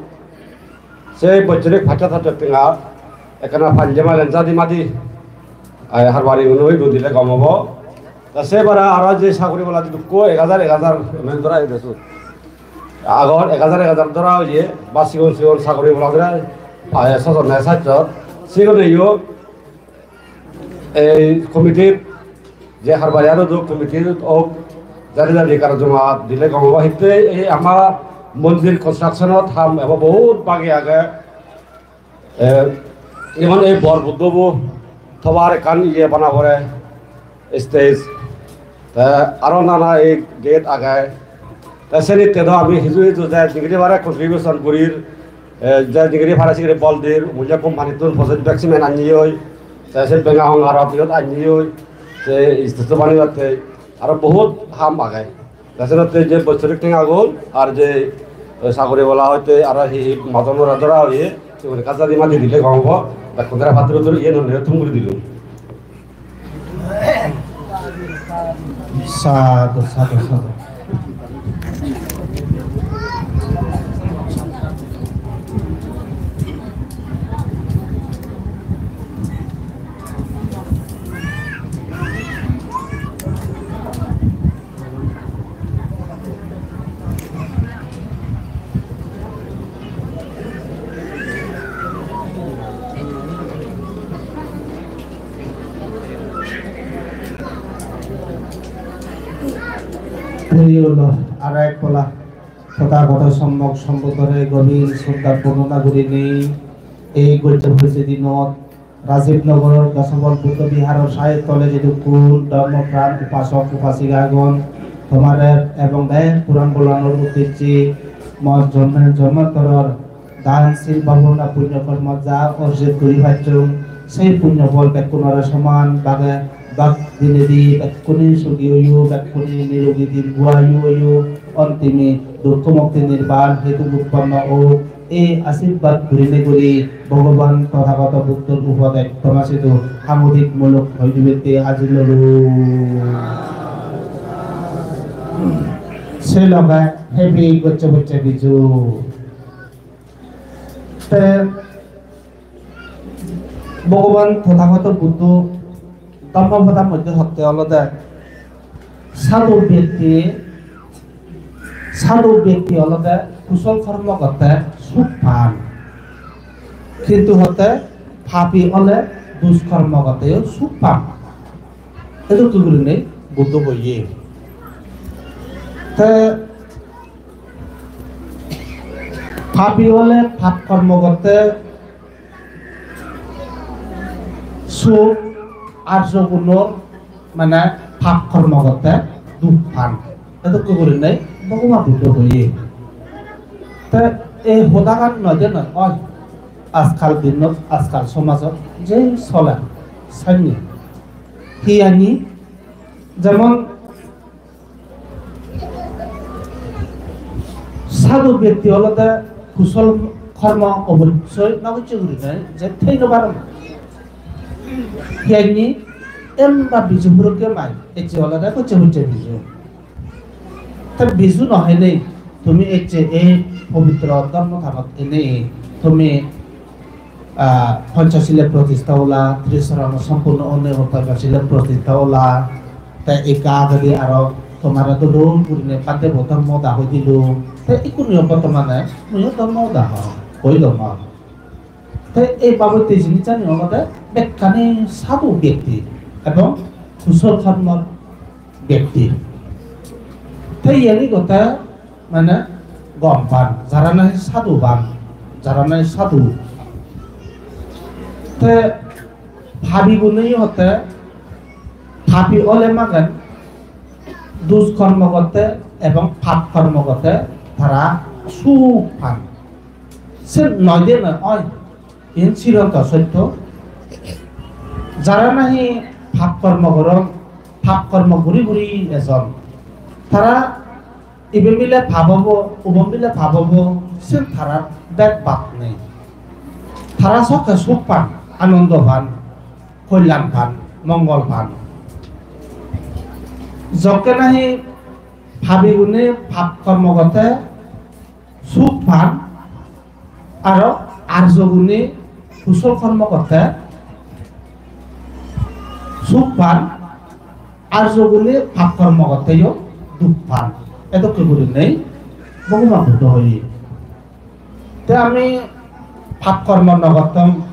se bojjorik pachshot pachshot tenga ekkana panje malen jadi madi, ai, harbari uno idu dile gom obo. Ta se bara aro je sagori bola dukko ek hajar ek hajar emen dora oye de sot. Agon ek hajar ek hajar dora oye, ba sigon sigon sagori bola dora, ai, sojon ne sachot. Sigoneyo ei committee-t je harbari aro do committee-t ok, jari jari karo joma dile gom obo. Hitte ei ama mondir construction-ot ham ebo bahut bagi age. Eh, jemon ei bor Buddho bo thobar ekkan iye bana pore, stage. Te aro nana ei gate age. Te senitte do ami hiju hiju je jingiri pare contribution gurir, eh, je jingiri pare sigiri bol dir, mui je company-tun pojoj bag cement anniyoi, te se benga hong aro iyot anniyoi, se stage-o banibatte aro bahut ham age. Te senotte je bojjorik tengagun ar je, eh, sagori bola hoite aro hi hi madon ora dora oye, sigun ekka jadi madi dile gom obo, bekkun tara patturu turu iyen honne thum guri dilung. Sadhu, sadhu, sadhu. Puri olo, aro ek pola. Tothagoto Sommok Sombuddhore gobir sroddha bondona gurinei ei gojje pojje dinot Rajib Nogoror Dasabol Buddho Viharor sair tole jedukkun dhormo pran upasok upasika agon, tomare ebong bek puran bolanor uddecche mor jonme jonmantoror dan sil bhabona punyo kormo ja orjit guri pacchung, sei punyo phol bekkunore soman bhage bhag dinei di bekkune sugi oiyo, bekkune nirogi dirghayu oiyo, ontime dukko mukti nirban hetu utponno ok. Ei ashirbad gurinei guri Bhogoban Tothagoto Buddhor upodesh toma sidu hamudik muluk hoi dibatte hajir olung. Se loge happy gocche gocche Biju. Te Bhogoban Tothagoto Buddho Dhammapada moddhe hotte olode sadhu byakti, sadhu byakti olode kusol kormo gotte suk pan. Kintu hotte papi ole duskormo gotteyo suk pan. Edokke gurinei Buddho hoye. Te papi ole pap kormo gotte suk, arjo gunor mane pap kormo gotte duk pan. Edokke gurinei Bhogoban Buddho hoye. Te ei hodagan noi de noi, oi, ajkal dinot, ajkal somajot je soler, sanye. Hiyani, jemon sadhu byakti olode kusol kormo obossoi no gocche gurinei je thei no paron. Hiyani emba Biju purokke mai, ecche olode gocche gocche Biju. Te Biju no hene tumi ecche ei pobitro dhormo thanot ene tumi, ah, Panchasile protistha ola, Trisarana sompurno onei Panchasile protistha ola, te ekka agedi aro tomare dol dol gurine bhante bo dhormo hoda hoi dilo, te ikkuniyo bortomane muiyo dhormo hoda hoi, hoi dongor. Te ei babotte jinisani olode bekkani sadhu byakti ebong kusol kormor byakti. Te iyeni gotte mane gom pan, jara nahi sadhu pan, jara nahi sadhu. Te papi gune hotte, papi ole magen duskormo gotte ebong pap kormo gotte tara suk pan. Se noi de noi, oi, iyen chironto sotto. Jara nahi pap kormo goron, pap kormo guri guri ejon, tara iben bile pap obo, ubon bile pap obo, sen tarar bek bak nei. Tara sokke suk pan, anondo pan, kolyan pan, mongol pan. Jokke nahi papi gune pap kormo gotte suk pan, aro arjo gune kusol kormo gotte suk pan, arjo gune pap kormo gotteyo duk pan. Edokke gurinei Bhogoban Buddho hoye. Te ami pap kormo no gottom,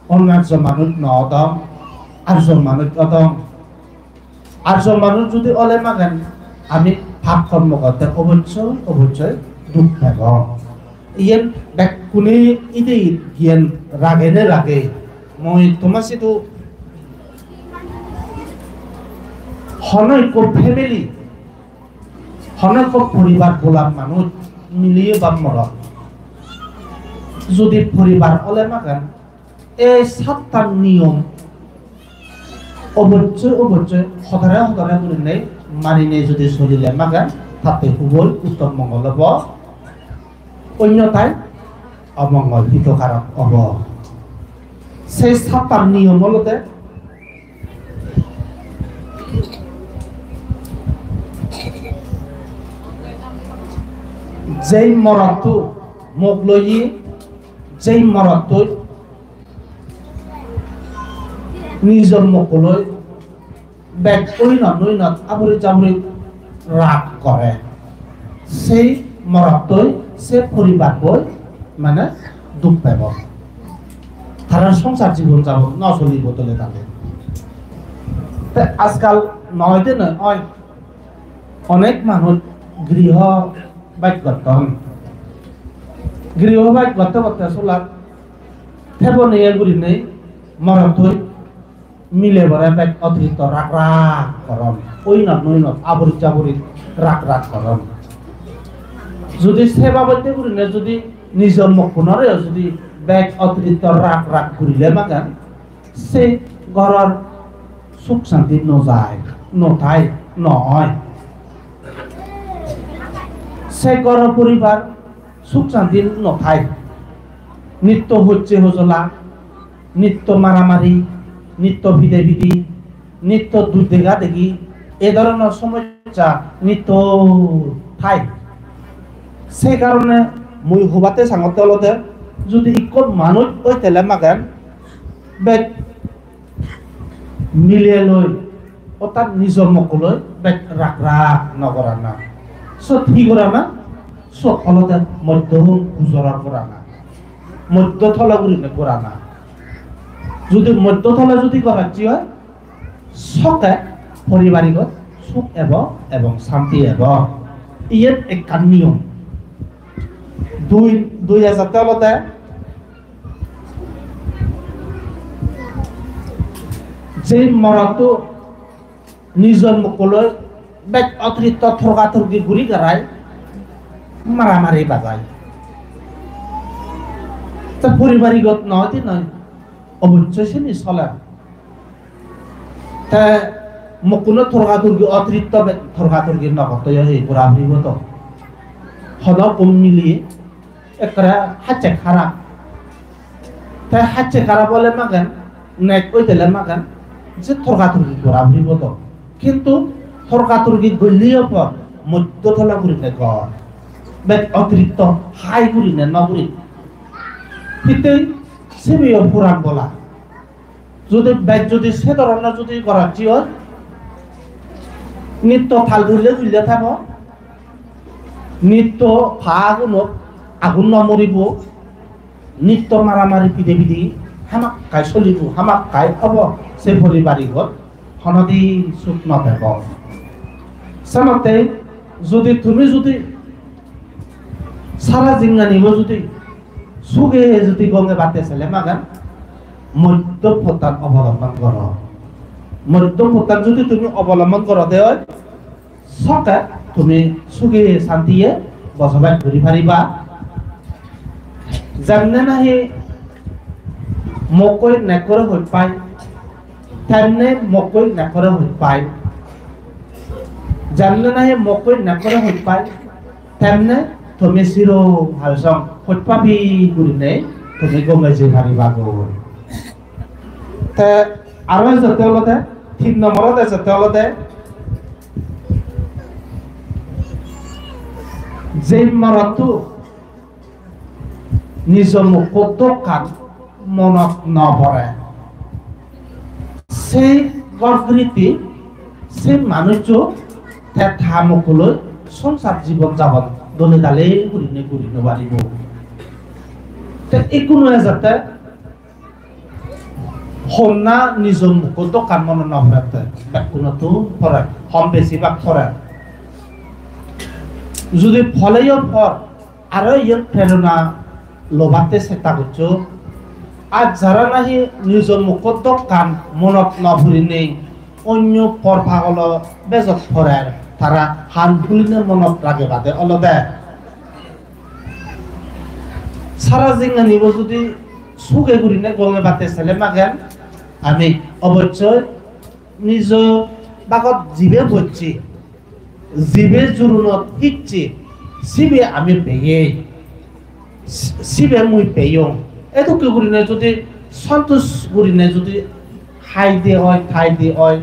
onarjo manuj no odong, arjo manuj odong. Arjo manuj judi ole magen, ami pap kormo gotte obossoi, obossoi duk pebong. Iyen bekkune ide giyen rage ne rage. Mui toma sidu hono ekko family, hono ekko poribar bola manuj, miliye ba morot, judi poribar ole magen, ei sattan niyom obossoi, obossoi hodare hodare gurinei maninei judi solile magen, tatte huboi uttom mongol obo, onyotai omongol hitokarok obo. Sei sattan niyom olode jei morotto mok loye, jei morottoi nijor mokkoloi bek oinot oinot aburit jaburit rag gore, sei morottoi, se poribargoi mane duk pebo. Tarar songsar jibon jabon no solibo tole tale. Te ajkal noi de noi, oi, onek manuj griho baj gotton. Griho baj gotte gotte sulat thebo neye gurinei morottoi milebore bek otiritto rag rag goron, oinot noinot aburit jaburit rag rag goron. Judi se babotte gurinei judi nijor mokkunoreyo judi bek otiritto rag rag gurile magen, se goror suk santi no jai, no thai, no oi. Se goror poribar suk santi no thai. Nitto hojje hojola, nitto maramari, nitto pide pidi, nitto duk dega degi, Ei dhoronor somossa nitto thai. Se karone mui hobatte sangotte olode, judi ikko manuj oi tele magen bej miliye loi, ortat nijo mokko loi bej rak rak no gorana. Sot hi gorana? Sot olode moddom pujor gorana. Moddo tole gurinei gorana. Judi moddo tole judi goracche oi, sokke poribarikot suk ebo ebong santi ebo. Iyen ekkan niyom. Dui, dui ejatte olode je morotto nijo mokko loi bej otiritto torkatorki guri garai maramari bajai. Te poribarikot noi di noi, obossoi sini soler. Te mokkuno torkatorki otiritto be-, torkatorki no gotto yo, hi gora puribo to. Hono gom mili ekkere hacche harap. Te hacche harap ole magen, nek oi tele magen, je torkatorki gora puribo to. Kintu torkatorki golleyo por moddo tole gurinei gor. Bej otiritto hai gurinei no guri. Hittei sibeyo puran bola. Judi bej judi se dhoronor judi goracche oi, nitto tal dhulle dhulle thebo, nitto paagunot agun no muribo, nitto maramari pide pide hamakkai solibo, hamakkai obo, se poribarikot honodin suk no pebo. Senotte judi tumi judi sara jinghanibo judi suge judi gonge batte sele magan, moddom pottan obolombon goro. Moddom pottan judi tumi obolombon gorode oi, sokke tumi suge santiye bosobas guri pariba. Jemne nahi mokkoi nekkore hoj pai, temne mokkoi nekkore hoj pai. Jemne nahi mokkoi nekkore hoj pai, temne tumi siro halsong hoj pabi gurinei tumi gome jei pariba goi. Te aro ejotte olode, tin nomborot ejotte olode, je morotto nijo mukko dokkan monot no pore, sei ghor guriti, sei manuccho te ta mukko loi songsar jibon jabon dole dale gurinei guri no paribo. Te ikkunu ejatte honna nijo mukko dokkan monot no porette, bekkunottun pore, hom besi bak pore. Judi poleyo por, aro iyen prerona lobatte chesta goccho. Ar jara nahi nijo mukko dokkan monot no purinei onyo por pagolo bejot porer, tara han hulinei monot ragebade olode sara jinghanibo judi suge gurinei gonge batte sele magen, ami obossoi nijo bagot jibe bocche, jibe jurunot hicche, sibe ami peye, si-, sibe mui peyong. Edokke gurinei judi santos gurinei judi hai de oi, thai de oi,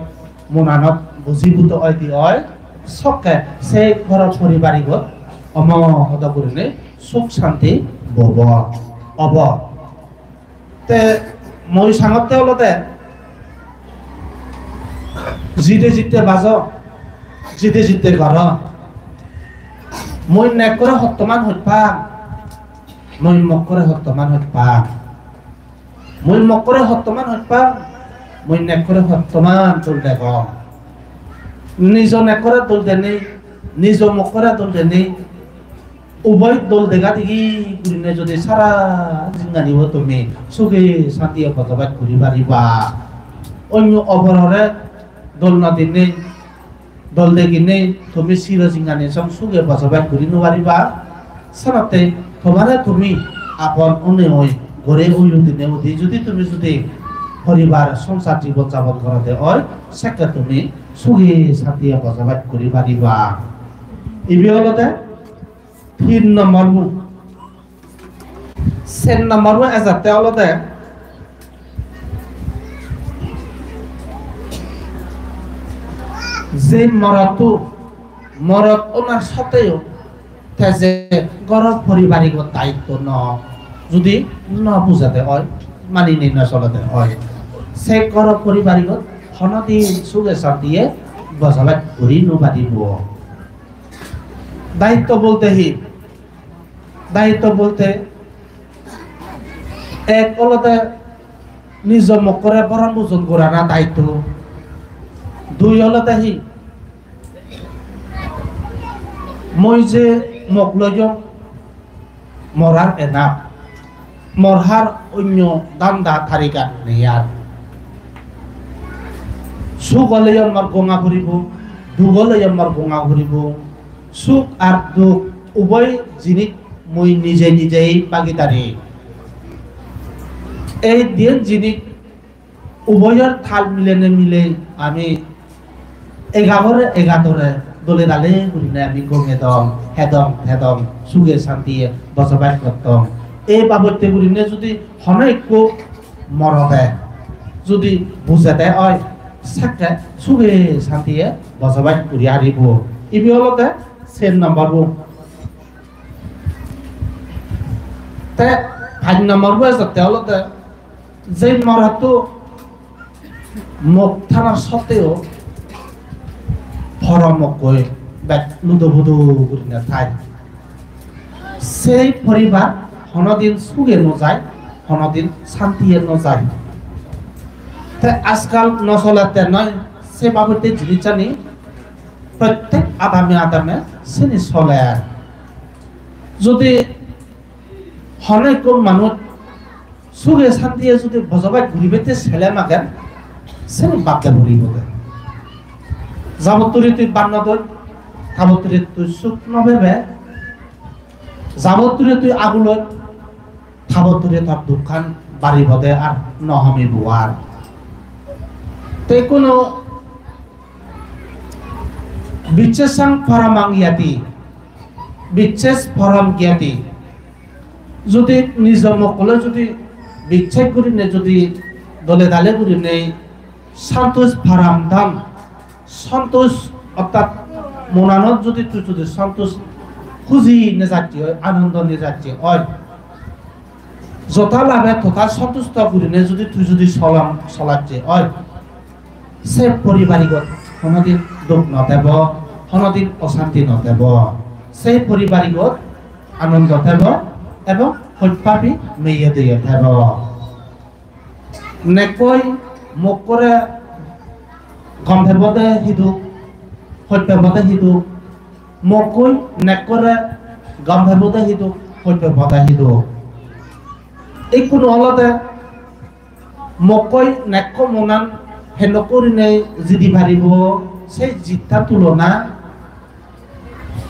monanot buji buto oi de oi, sokke se ghoro poribarigot omo hodo gurinei suk santi bobo, obo. Te mui sangotte olode, jide jitte bajo, jide jitte goro, mui nekkore hottoman hoj pang, mui mokkore hottoman hoj pang, mui mokkore hottoman hoj pang, mui nekkore hottoman dol degong. Nijo nekkore dol denei, nijo mokkore dol denei, uboi dol dega degi gurinei judi sara jinghanibo tumi suge santiye bosobas guri pariba. Onyo oporore dol no dinei, dol deginei tumi siro jinghani song suge bosobas guri no pariba. Senotte tomare tumi apon onei oi, gore oi udinei udi judi tumi judi poribar songsar jibon jabon gorode oi, sekke tumi suge santiye bosobas guri pariba. Ibe olode tin nombor bu. Ser nombor bu ejatte olode Je morotto, morot onar sotteo te je goror poribarigor daitto no, judi no bujade oi, manine no solode oi, se goror poribarigor honodin suge santiye bojobas guri no paribo. Daitto bolte hi? Daitto bolte ek olode nijo mokkore boron bujon gorana daitto. Dui olode hi? Mui je mok loyong, mor ar enap. Mor ar onyo danda tarigan nei ar. Suk oleyo mor gonga puribo, duk oleyo mor gonga puribo. Suk ar duk uboi jinis mui nije nijei bagidari. Ei diyen jinis uboyor tal milenei milei ami egabore egadore dole dale gurinei ami gome dong, hedong, hedong, suge santiye bojobas gottong. Ei babotte gurinei judi hono ekko morode judi bujede oi, sekke suge santiye bojobas guri aribo. Ibe olode ser number bo. Te pach number bo ejotte olode je morotto mok thanar sotteo poro mokkoi bek ludo budo gurinei thai. Sei poribar honodin suge no jai, honodin santiye no jai. Te ajkal no solette noi, se babotte jinissani prottek adame adame sini soler. Judi hono ekko manuj suge santiye judi bojobas guribette sele magen, seni bad de puribo de. Jabotturi tui bannot oi, tabotturi tui suk no pebe, jabotturi tui agulot, tabotturi tor dukkan baribode ar no homibo ar. Te kono bicchesang paramang yati, bicches param gyati. Judi nijo mokkole judi bicches gurinei judi dole dale gurinei santos param dhan, santos ortat monanot judi tui judi santos huji nejacche oi, anondo nejacche oi, jota labe tota santusto gurinei judi tui judi solam solacche oi, se poribarigot honodin duk no tebo, honodin osanti no tebo. Se poribarigot anondo tebo ebong hojpabi meye deye tebo. Nekkoi mokkore gom pebode hiduk, hoj pebode hiduk, mokkoi nekkore gom pebode hiduk, hoj pebode hiduk. Ikkunu olode mokkoi nekko monan henok gurinei jidi paribo, sei jittan tulona.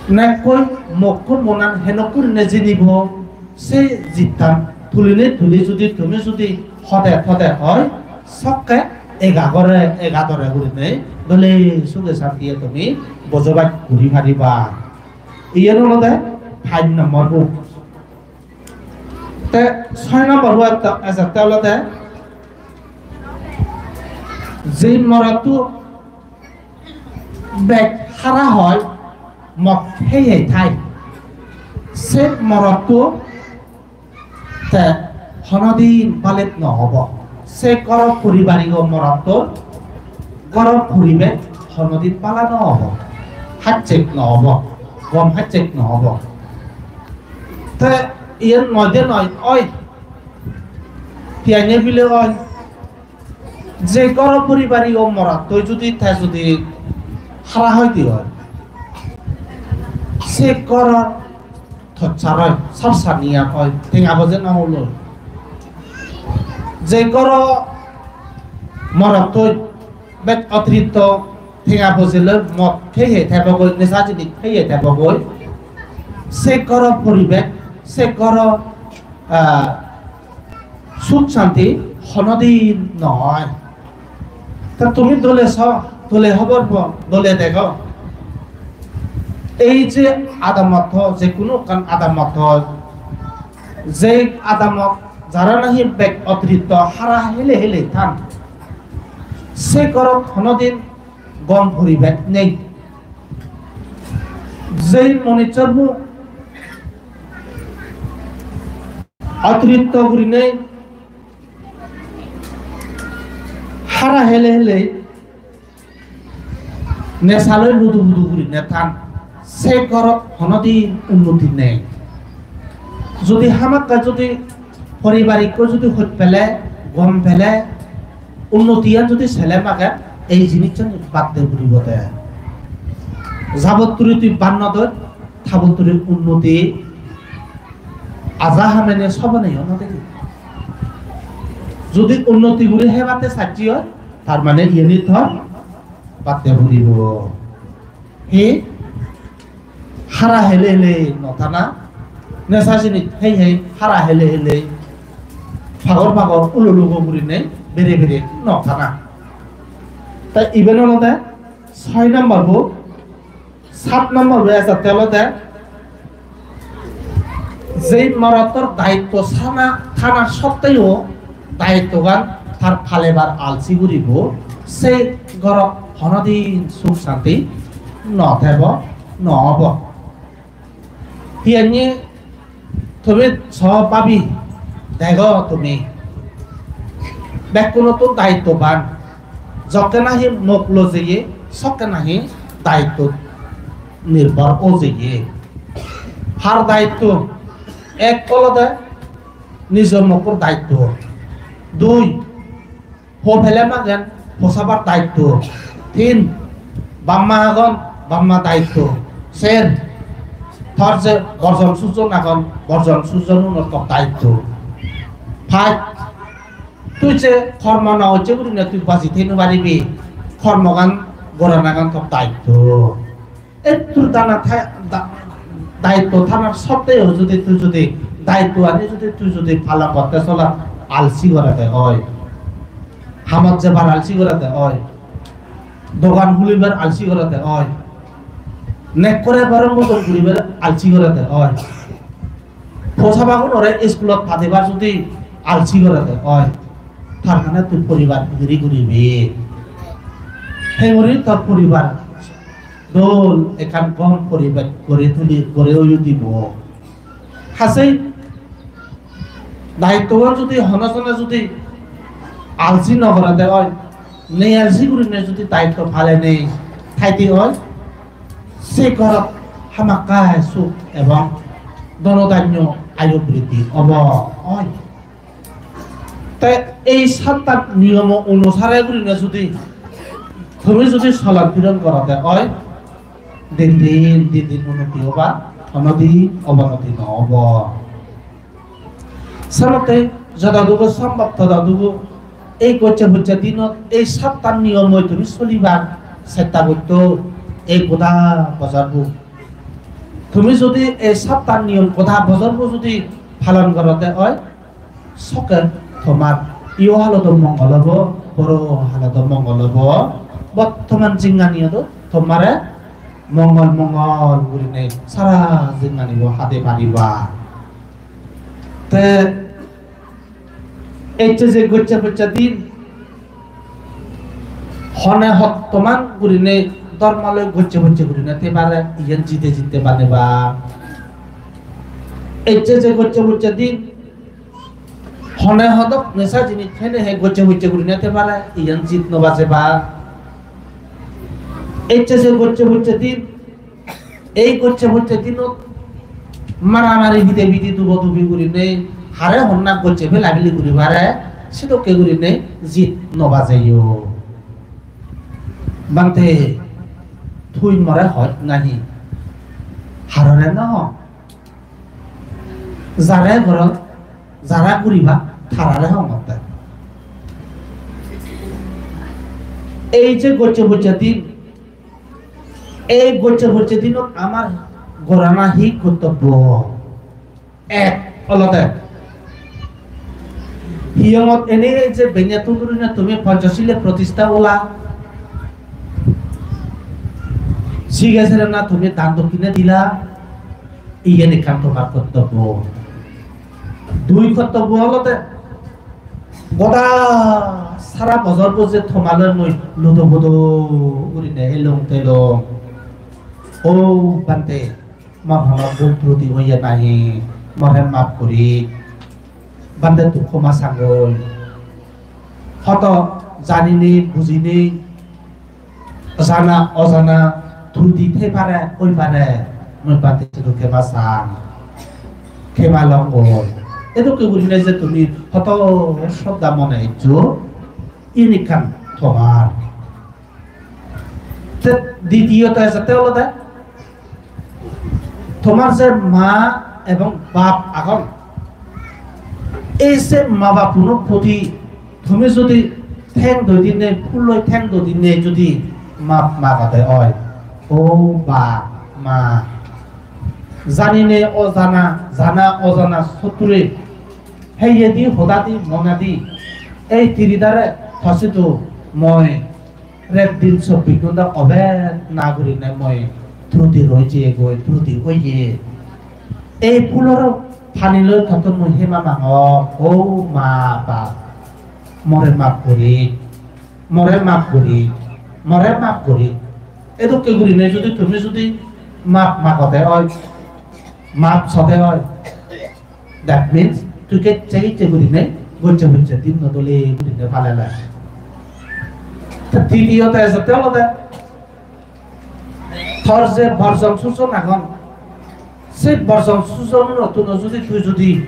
Nekkoi mokko monan henok gurinei jinibo, se jittan tulinei tuli judi tumi judi hode hode oi, sokke egagore egadore gurinei dole suge santiye tumi bojobas guri pariba. Iyen olode pach nombor bo. Te soi nombor bo ejette olode je morotto bek hara hoi, mok hei hei thai. Se morotto te honodin balet no obo. Se goro poribarigo morotto goro poribek honodin bala no obo. Hajjek no obo. Gom hajjek no obo. Te iyen noi de noi, oi. Piyanye bile oi. Je goro poribarigo morotto judi te judi hara hoi di oi, se goro tochar oi, sar saniya oi, tenga boje no holo. Je goro morotto bek otiritto tenga boje loi mot hei hei tebogoi, nesa jinis hei hei tebogoi, se goro poribek, se goro, ah, suk santi honodin no oi. Ta tumi dole so, dole hobor po, dole dego. Ei je adamot tho, je hono ekkan adamot tho, je adamot jara nahi bek otiritto hara hele hele than, se gorot honodin gom poribej nei. Jei monijjor bu otiritto gurinei hara hele hele nesaloi ludu ludu gurinei than, se gorot honodin unnoti nei. Jodi hamakkai jodi poribarikko jodi hoj pele, gom pele, unnotiyan jodi sele mage, ei jinissan bad de puribo de. Jabotturi tui bannodot, tabotturi unnoti aja hamene sobone yo no degi. Jodi unnoti guri hebatte sacchi oi, tar mane iyeni thor batte puribo. He hara hele hele no thana, nesa jinis hei hei hara hele hele pagor pagor ulo lugo gurinei bere bere no thana. Ta iben olode soi number bo. Sat nombor bo ejatte olode, jei morottor daitto sana, thana sotteo daittogan tar palebar alsi guribo, sei gorot honodin suk santi no thebo, no obo. Hiyeni tumi so babi dego tumi. Bekkunottun daittoban. Jokke nahi mok lojeye, sokke nahi daitto nirbhor ojeye. Har daitto? Ek olode nijo mokor daitto. Dui, po pele magen posabar daitto. Tin, bamma agon, bamma daitto. Ser, tor je borjon sujon agon, borjon sujon unor tor daitto. Pach, tui je kormo no hocche gurine tui baji thei no paribi, kormogan goranagan tor daitto. Ettur dana tha-, da-, daitto thanar sotteo jodi tui jodi daitto ani jodi tui jodi pala gotte sola alsi gorede oi, hamot jebar alsi gorede oi, dogan hulibar alsi gorede oi, nekkore boron bodol guribar alsi gorede oi, posabagunore iskulot padebar jodi alsi gorede oi, tar mane tui poribar hingiri guribi? Hengori tor poribar dol ekkan gom poribej guri tuli, guri oiyo dibo. Hasei daittogan judi hono jone judi alsi no gorede oi, nei alsi gurinei judi daitto palenei thaide oi, se ghorot hamakkai suk ebong dhono dhanyo ayu briddhi obo oi. Te ei sattan niyomo onusare gurinei judi tumi judi solon piron gorode oi, din din, din din unnoti oba, honodin obonoti no obo. Senotte jododugo sombhob tododugo ei gocche pocche dinot ei sattan niyomoi tumi solibar chesta gotto ei goda bojorbo. Tumi judi ei sattan niyom goda bojorbo judi palon gorode oi, sokke tomar iyo halodo mongol obo, poro halodo mongol obo. Bottoman jinghaniyodo tomare mongol mongol gurinei sara jinghanibo hade pariba. Te ecche je gocche pocche din, hone hottoman gurinei dhormo loi gocche pocche gurinei te pare, iyen jide jitte baneba. Ecche je gocche pocche din, hone hodok nesa jinis hene he gocche pocche gurinei te pare, iyen jit no bajeba. Ecche je gocche pocche din, ei gocche pocche dinot maramari pide pidi dubo dubi gurinei hare honna gocche pela peli guri pare, sedokke gurinei jit no bajeyo. Bhante, tui more hoj nahi? Harore no hong. Jare gorot, jara guriba, tarare hongotte. Ei je gocche pocche din, ei gocche pocche dinot amar gorana hi kortobbo? Ek olode, hiyongot ene je benne tundurine tumi Panchashile protistha ola, sige serena tumi dan dokkine dila, iyen ekkan tomar kortobbo. Dui kortobbo olode, Goda sara bojor bojor tomaloi mui ludo budo gurinei elong telong. O Bhante, mor hono bhul truti oye nahi, more maf guri. Bhante, tui khoma sangoi. Hoto janinei, bujinei, jana ojana truti thei pare, oi pare, mui Bhante sidu khema sang. Khema longoi. Edokke gurinei je tumi hoto sroddha mone eccho, iyen ekkan tomar. Te ditiyoto ejette olode tomar je ma ebong bap agon, ei se ma bappuno proti tumi jodi theng doi dinei, phulloi theng doi dinei jodi maf magode oi, o ba, ma, janinei ojana, jana ojana sotture, heyedi hodadi monadi, ei tiridare thosidu moi ret din sobbish ghonta obet na gurinei mui truti roi jeyegoi, truti oye. Ei phulor pani loi tottun mui hema mangong, o ma bap, more maf guri, more maf guri, more maf guri. Edokke gurinei judi tumi judi maf magode oi, maf sode oi, that means tui gecche gecche gurinei gocche pocche dinno dole gurinei palele. Ta titiyoto ejette olode tor je borjon sujon agon, se borjon sujonunottun judi tui judi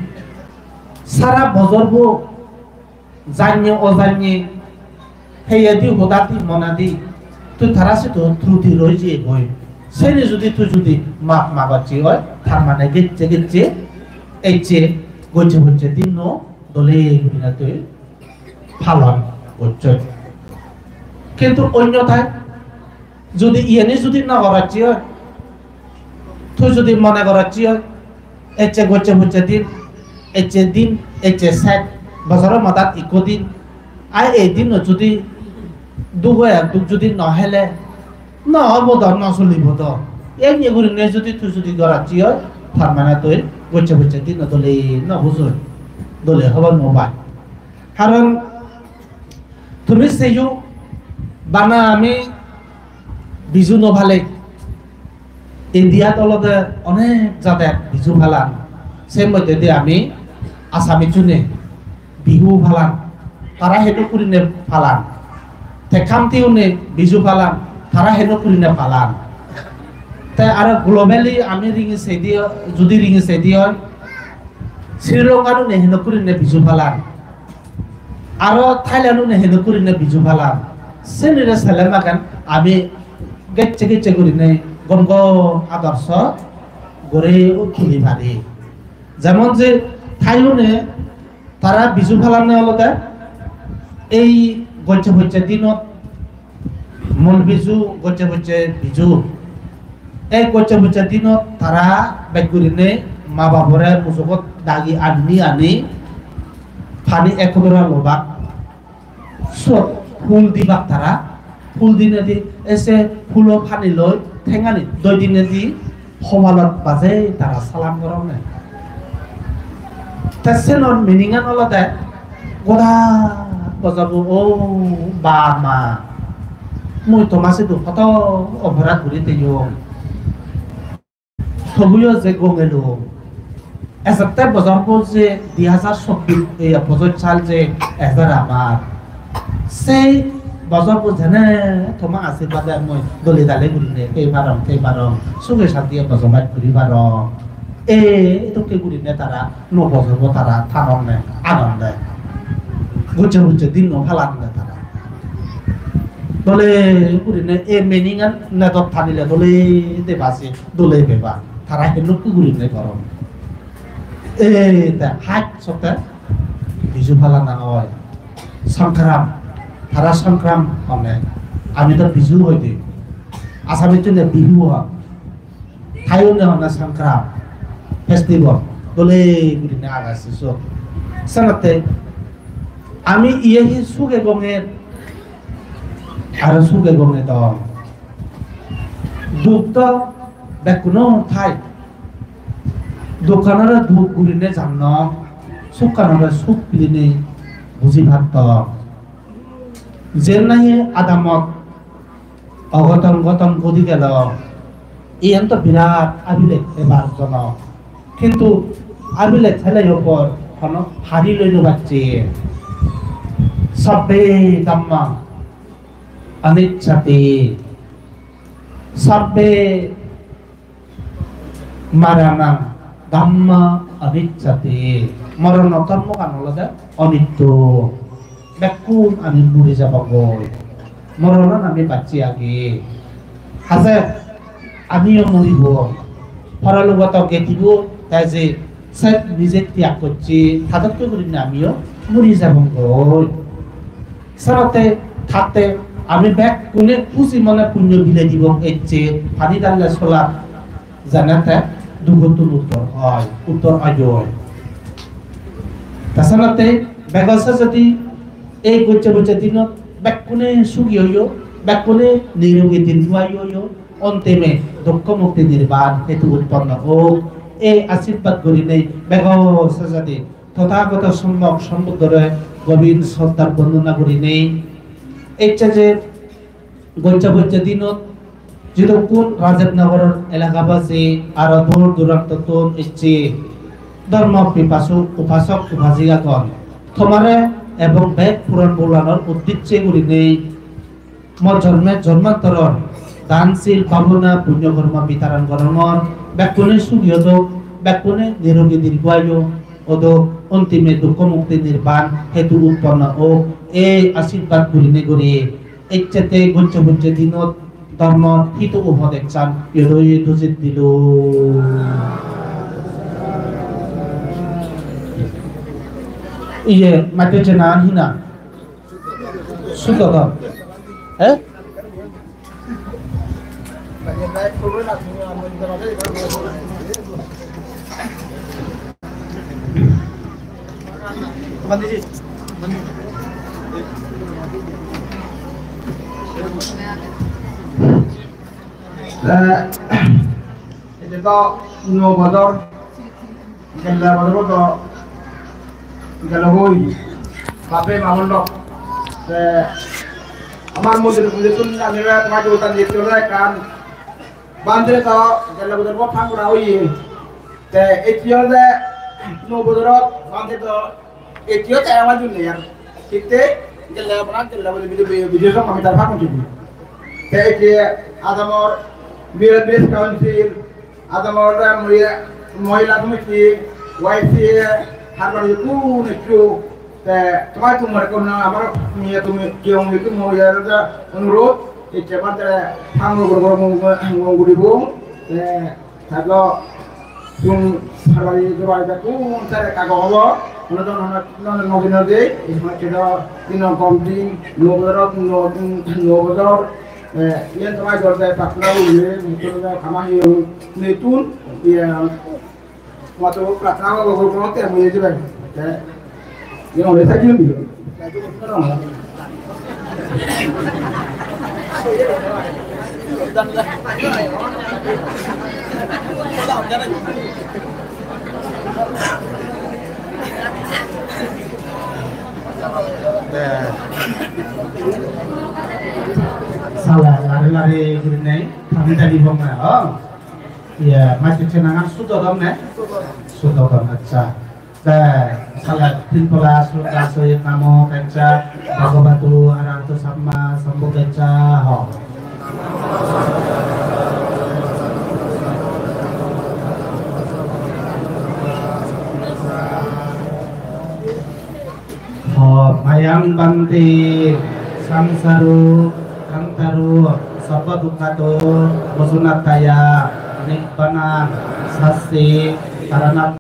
sara bojorbo janye ojanye, heyedi hodadi monadi, tui tara sidu truti roi jeyegoi. Seni judi tui judi maf magocche oi, tar mane gecche gecche ecche gocche pocche dinno dole gurinei tui palon gocchoi. Kintu onyotai judi iyeni judi no gorocche oi, tui judi mone gorocche oi, ecche gocche pocche din, ecche din, ecche set, bojoro madat ikko din, ai ei dinno judi dugo ek duk judi no hele, no obo do, no solibo do. Enne gurinei judi tui judi gorocche oi, tar mane tui gocche pocche dinno dole no bujoi, dole hobor no pai. Karon tumi seyo bana ami Biju no palei. Indiat olode onek jade Biju palan. Se moddedi ami Assamese-une Bihu palan. Tara hedo gurine palan. Te Khamti-une Biju palan. Tara hedo gurine palan. Te aro globally ami ringi sedi, judi ringi sedi oi, Sri Lanka-une hedo gurine Biju palan. Aro Thailand-une hedo gurine Biju palan. Senire sele magen ami gecche gecche gurine gom gom adorso guri tuli pari. Jemon je Thai-une tara Biju palanne olode ei gocche pocche dinot, Mol Biju, gocche pocche Biju. Ei gocche pocche dinot tara bej gurine ma babore mujugot dagi ani ani pani ek gora lobak. Sot phul dibak tara, phul dinedi ese phulo pani loi thengani doi dinedi hobalot bajei tara salam goronne. Te senor meaning-an olode goda bojorbo, o ba ma, mui toma sidu hoto oporad guri toyong. Tobuyo je gongelung, ejette bojorbo je di hajar sobbish, ei bojor sal je ejer amar, sei bojorbo jene toma ashirbade mui dole dale gurine pei parong, pei parong, suge santiye bojorbat guri parong. Ei dokke gurine tara nuo bojorbo tara tanonne, anonde. Gocche pocche dinno palanne tara. Dole gurine ei meaning-an nedot tanile dole deba se, dole peba. Tara henokku gurine goron. Ei te haj sotte Biju palana oi. Songkran, tara Songkran honne. Ami do Biju hoi de. Assamese-une Bihu hon. Thai-une honne Songkran festival. Dole gurine agasi sot. Senotte ami iye hi suge gonge, aro suge gonge dong. Duk do bekkuno thai. Dukkanore duk gurine jannong, sukkanore suk biline buji patto. Jen nahi adamot ogoton goton godi gelo, iyan to birat abilej hebar jonok. Kintu abilej heleyo por hono hari loi no pacche. Sabbe dhamma aniccati. Sabbe maranang dhamma aniccati. Morono dhormogan olode onitto. Bekkun ami muri jabongoi. Moronan ami bacche agi. Haje amiyo muribo. Paralogot gedibo, te je se nije tyag gocche, ta dokke gurinei amiyo muri jabongoi. Senotte tatte ami bekkune huji mone punyo bile dibong, ecche pani dalle solat jene te dugottun uttor oi, uttor oi oi. Ta senotte bego sejodi ei gocche pocche dinot bekkune sugi oiyo, bekkune nirogi dirghayu oiyo, ontime dukko mukti nirban hetu utponno ok. Ei ashirbad gurinei bego sejodi Tothagoto Sommok Sombuddhore gobin sroddhar bondona gurinei, ecche je gocche pocche dinot jidukkun Rajeb Nogoror elakabasi aro dur durantottun ecche dhormo pipasuk upasok upasikagun, tomare ebong bek puron bolanor uddicche gurinei mo jonme jonmantoror dan sil bhabona punyo kormo bitaran gorongor, bekkune sugi odok, bekkune nirogi dirghayu odok, ontime dukko mukti nirban hetu utponno ok, ei ashirbad gurinei guri ecche te gocche pocche dinot dhormo hito upodesan iyot oi dujit dilo. Iye, matte chena hina. Sudoton. Eh? Eh, ete to nuo bojor. Gelle bojor do gelo goi, bape ma bon lok. Te amar mondir pujo tun ani ra toma jotan jeti ola ekkan. Bhante to gelle bojor bo phang gora oye. Te etiyo de nuo bojorot bhante to etiyo te ama jun ne yar. Hitte gelle bana gelle bojor video, video, video song ami tar phang jun. Te etiye adamor Bihar Best Council, adamor olode Mohila, Mohila Committee, Y C A, harmoni kun ekku, te tomar tumar kono amar miya tumi kiyong itu mo yar da onurod, ecche bante hango goro goro mo guribo, te tado tum harmoni dobai da kun tare kago hobo, ono don ono nodi nodi, isma kedo dino gom din, no bojor, no, no bojor, Eh, iyan tomar jor de prarthona guriye, mukti de kama hi netun, iyan, motto prarthona guribo, guribo, te mui jebe. Te, iyan ole thaki diyo. Te, sale lari lari gurinei, thani thani bong na, oh. Iya, masih cenangan sudo dong, ne? Sudo dong, accha. Te, sale tin pola sroddha sohit namo tassa bhagavato arahato samma sambuddhassa, ho. Ho, mayang bhante sangsaro kantaro sabba dukkhato moconattaya nibbana sacchi karanat